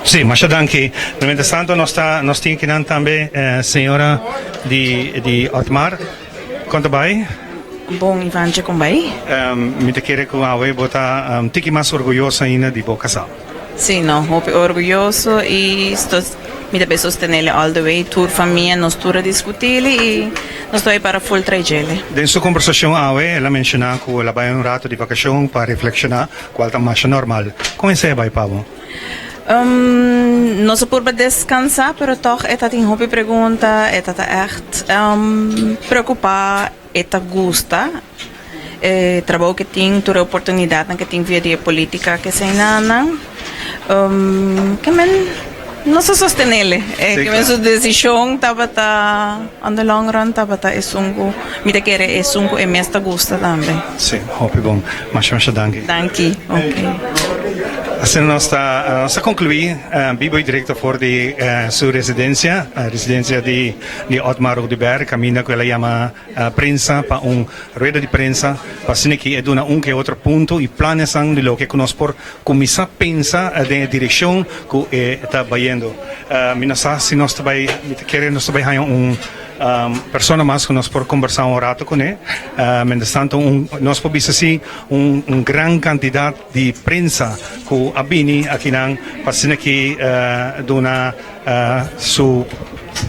[SPEAKER 3] Sí, masha danki. Pero mientras tanto nos ta nos tin kinan tambe señora di di Otmar. Kon ta bai?
[SPEAKER 6] Bon, Ivantje, kon bai?
[SPEAKER 3] Mi ta kere ku awe bo ta un tiki mas orguyoso ainda di bo kasá.
[SPEAKER 6] Sí, no, hopi orguyoso i mi ta bay sostenele all the way. Tur famia, nos tur a diskutili i nos ta bay para full trai djele.
[SPEAKER 3] Den su kombersashon awe el a menshoná ku el a bai un rato di vakashon pa reflekshoná, kual ta masha normal. Kon esei a bai pa bo?
[SPEAKER 6] Nos a purba descansa, pero toch e ta tin hopi pregunta, e ta ta echt preocupa, e ta gusta e trabou ke tin, tur e oportunidadnan ke tin via di e politica ke eseinan. Ke men nos a sostenele, ke men su decision tabata on the long run tabata esun ku mi ta kere esun ku e mes ta gusta tambe.
[SPEAKER 3] Si, hopi bon. Masha masha danki.
[SPEAKER 6] Danki, ok.
[SPEAKER 3] Asina nos ta nos ta conclui bibo y directo for di su residencia, residencia di di Otmar Oduber, caminda cu el a yama prensa pa un rueda di prensa pa asina ki e duna un ke otro punto y planesnan di loke cu nos por cuminsa pensa den e direccion cu e ta bayendo. Mi no sa si nos ta bay, mi ta kere nos ta bay haña un Persona mas ku nos por kombersá un rato kuné. Mientras tanto un nos por bisa si un un gran kantidat di prensa ku a bini akinan pa asina ki duna su.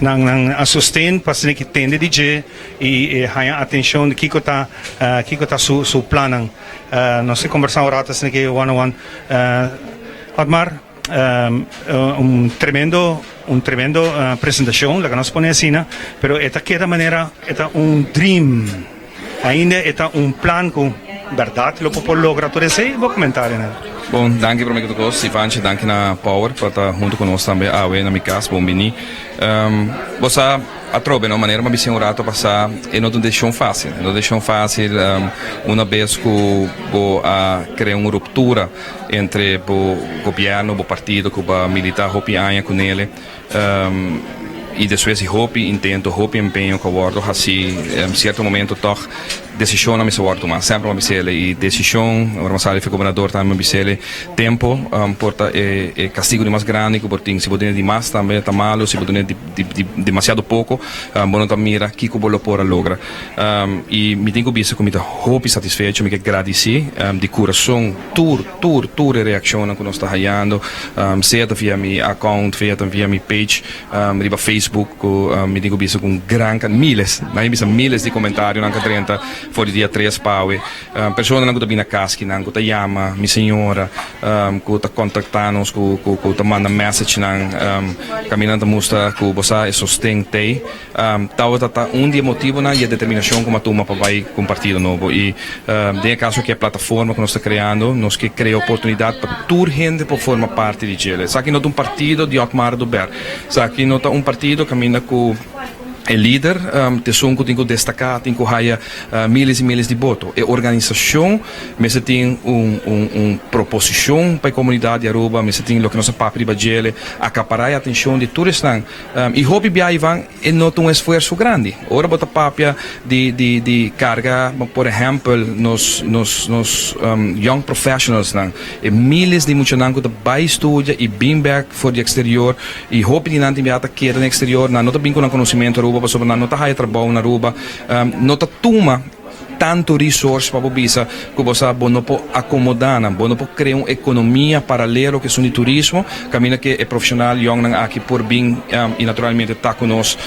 [SPEAKER 3] Nan nan a sosten pa asina ki tende di dje i e haña atenshon di kiko ta kiko ta su su plannan. Nos a kombersá un rato asina ki one on one. Otmar, un tremendo un tremendo presentashon, laga nos pone asina, pero e ta keda manera e ta un dream. Ainda e ta un plan ku bèrdat lo por por logra tur esei? Bo komentarionan.
[SPEAKER 2] Bon, danki prome ku tur kos, Ivanchi, danki na Power pa ta huntu ku nos tambe awe na mi kas, bon bini. Bo sa atrobe no, manera mi a bisa un rato pasá, e no ta un desishon fásil, e no ta un desishon fásil una bes ku bo a krea un ruptura entre bo gobièrnu, bo partido ku bo a militá hopi aña kunele. I despues di hopi intento, hopi empeño ku a wòrdu hasí, sierto momento tòg desishonnan mester wòrdu tumá. Semper mi a bis'el i desishon, ora mi a sali for gobernador tambe mi a bis'el, tempu por ta e kastigu di mas grandi ku por tin. Si bo tene di mas tambe ta malu, si bo tene demasiado poko bo no ta mira kiko bo lo por a logra. I mi tin ku bisa ku mi ta hopi satisfecho, mi ke gradisí di kurason tur. Tur, tur e reaccionnan cu nos ta hayando, sea ta via mi account, sea ta via mi page riba Facebook, cu mi tin cu bisa cu un gran can, miles, nan a bisa miles di comentarionan cu a drenta for di dia tres pa awe. Personanan cu ta bini na cas kinan, cu ta yama mi señora, cu ta contacta nos, cu, cu, cu ta manda messagenan, caminda nan ta mustra cu bo sa e sosten t'ey. Tabata ta un di e motibonan di e determinacion cu mi a tuma pa bay cu un partido nobo. Y den e caso aki e plataforma cu nos ta creando, nos ke crea oportunidad pa tur hende por forma parti di djele. Esaki no ta un partido di Otmar Oduber. Esaki no ta un partido caminda cu e lider ta esun cu tin cu destaca, tin cu haya miles y miles di boto. E organisacion mester tin un un proposicion pa e comunidad di Aruba, mester tin loke nos a papia riba djele, acapara e atencion di tur esnan. I hopi bia Ivan e no ta un esfuerso grandi. Ora bo ta papia di di di carga por ehempel nos nos nos young professionals nan, e miles di muchanan cu ta bay studia y bin bek for di exterior y hopi di nan tin bia ta keda den exterior, nan no ta bin cu nan conocimento Aruba pasobra nan no ta haya trabou na Aruba, no ta tuma. Tantu resource pa bo bisa ku bo sa bo no por akomodá nan, bo no por krea un ekonomia paralelo ku esun di turismo kaminda ke e profeshonal yòngnan aki por bin i naturalmente ta ku nos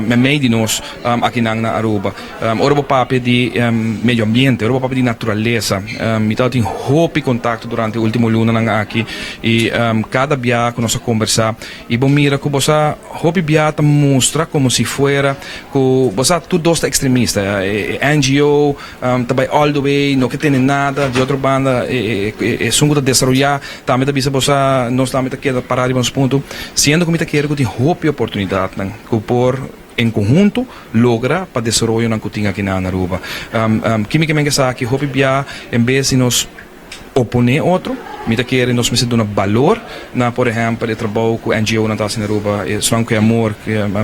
[SPEAKER 2] meimei di nos akinan na Aruba. Ora bo papia di medio ambiente, ora bo papia di naturalesa, mi tabatin hopi kontakto durante e ultimo lunanan aki i kada bia ku nos a kombersá I bo mira ku bo sa hopi bia ta mustra komo si fuera ku bo sa tur dos ta ekstremista. E NGO ta bai all the way, no ke tene nada. Di otro banda esun ku ta desaroyá tambe ta bisa bo sa nos tambe ta keda pará riba nos punto. Siendo ku mi ta kere ku tin hopi oportunidatnan ku por en konhunto logra pa desaroyonan ku tin aki na Aruba. Kimi ke men ke sa aki hopi bia en bes di nos Oponé otro. Mi ta kere nos mester duna balor na, por ehèmpel, e trabou ku NGOnan ta hasi na Aruba, esnan ku e amor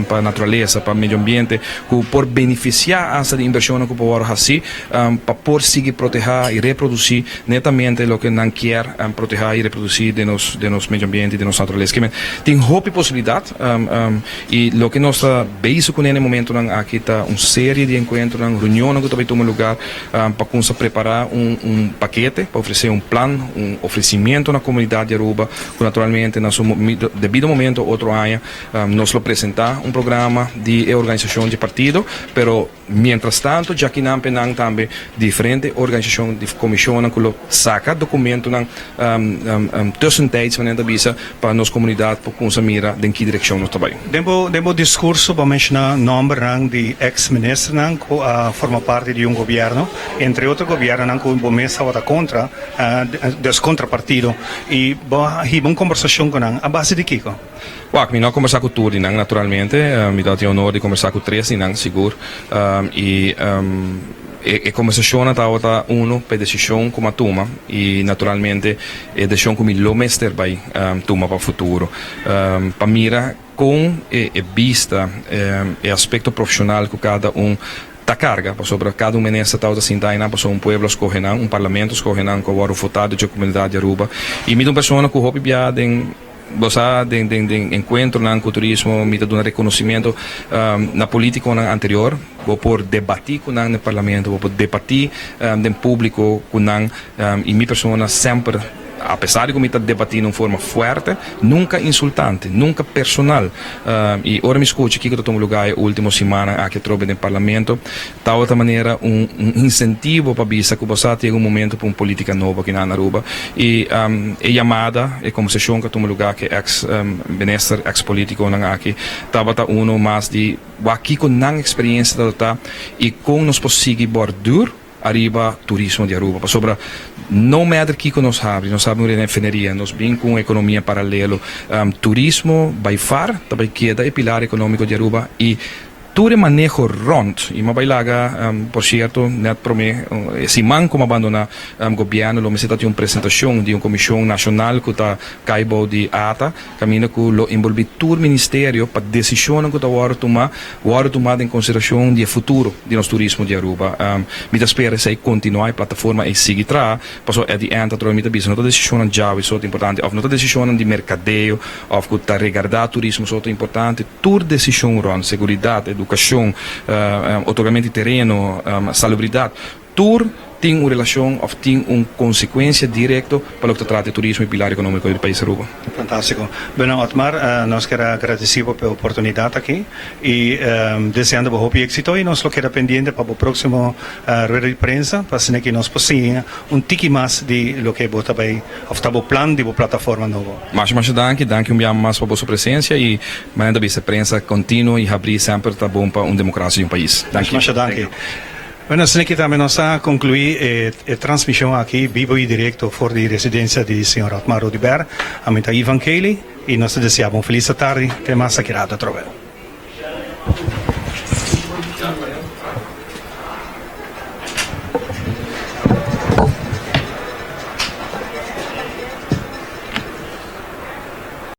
[SPEAKER 2] pa naturalesa, pa medio ambiente, ku por benefisiá asta di invershonnan ku por wòrdu hasí pa por sigui protehá i reprodusí netamente loke nan kier protehá i reprodusí den nos den nos medio ambiente i den nos naturalesa. Kimen tin hopi posibilidat i loke nos ta bezig kuné na e momentunan aki ta un serie di enkuentronan, reunionnan ku ta bai tuma lugar. Pa cuminsa prepara un un pakete pa ofrece un plan, un ofrecimiento na comunidad di Aruba cu naturalmente na su debido momento otro aña nos lo presenta un programa di e organisacion di partido, pero mientras tanto djakinan penan tambe diferente organisacion di comisionnan cu lo saca documentonan tussentijds manera ta bisa pa nos comunidad por cuminsa mira den ki direccion nos ta bay.
[SPEAKER 3] Den bo den bo discurso bo a menciona nombernan di ex ministernan cu a forma parti di un gobierno, entre otro gobiernonan cu bo mes tabata contra, dus contra partido, y bo a hiba un conversacion cu nan a base di kico?
[SPEAKER 2] Wak, mi no a conversa cu tur di nan naturalmente, mi tabatin honor di conversa cu tres di nan sigur, y. E kombersashonnan tabata unu pa e desishon ku mi a tuma i naturalmente e desishon ku mi lo mester bai tuma pa futuro. Pa mira kon e bista, e aspekto profeshonal ku kada un ta karga, pasobra kada un minister tabata sinta einan pasobra un pueblo a skohe nan, un parlamento a skohe nan ku a wòrdu votá dor dje komunidat di Aruba. I mi ta un persona ku hopi bia den. Bo sa, den den den enkuentronan ku turismo mi ta duna rekonosimento na politikonan anterior. Bo por debatí ku nan den parlamento, bo por debatí den públiko ku nan i mi persona semper Apesar di ku mi ta debatí na un forma fuerte, nunka insultante, nunka personal. I ora mi skucha kiko ta tuma lugá e último simannan aki atrobe den Parlamento, tabata manera un insentivo pa bisa ku bo sa ta yega un momento pa un polítika nobo aki na Aruba. I e yamada, e kombersashon ku a tuma lugá ku e eks minister, eks polítikonan aki, tabata uno mas di wak kiko nan eksperiencia tabata i kon nos por sigui borduur ariba turismo di Aruba. Pasobra no matter kiko nos habri, nos habri un refineria, nos bin ku un ekonomia paralelo, turismo by far ta bai keda e pilar ekonómiko di Aruba i tur e maneho rònt. I mi a bai laga, por sierto, nèt promé e siman ku mi a bandoná gobièrnu lo mester ta tin un presentashon di un komishon nashonal ku ta kai bou di ata, Kaminda ku lo enbolbí tur ministerio pa desishonnan ku ta wòrdu tumá, wòrdu tumá den konsiderashon di e futuro di nos turismo di Aruba. Mi ta spera esei kontinuá, e plataforma ei sigui traha, pasobra at the end atrobe mi ta bisa no ta desishonnan djawe so ta importante òf no ta desishonnan di merkadeo òf ku ta regardá turismo so ta importante, tur desishon rònt seguridat, edukashon, otorgamentu di tereno, salubridat. Tur tin un relacion of tin un consecuencia directo pa loke ta trata e turismo y pilar economico di pais Aruba.
[SPEAKER 3] Fantastico. Bueno Otmar, nos kier a gradeci bo p'e oportunidad aki y deseando bo hopi exito y nos lo keda pendiente pa bo proximo rueda di prensa pa asina ki nos por siña un tiki mas di loke bo ta bay of ta bo plan di bo plataforma nobo.
[SPEAKER 2] Masha masha danki, danki un biaha mas pa boso presencia y manera ta bisa prensa continuo y habri semper ta bon pa un democracia di un pais.
[SPEAKER 3] Danki. Masha masha danki. Bueno, asina ki tambe nos a conclui e transmision aki bibo y directo for di residencia di señor Otmar Oduber. Ami ta Ivan Kelly y nos ta desea bo un feliz atardi. Te mas aki rato atrobe.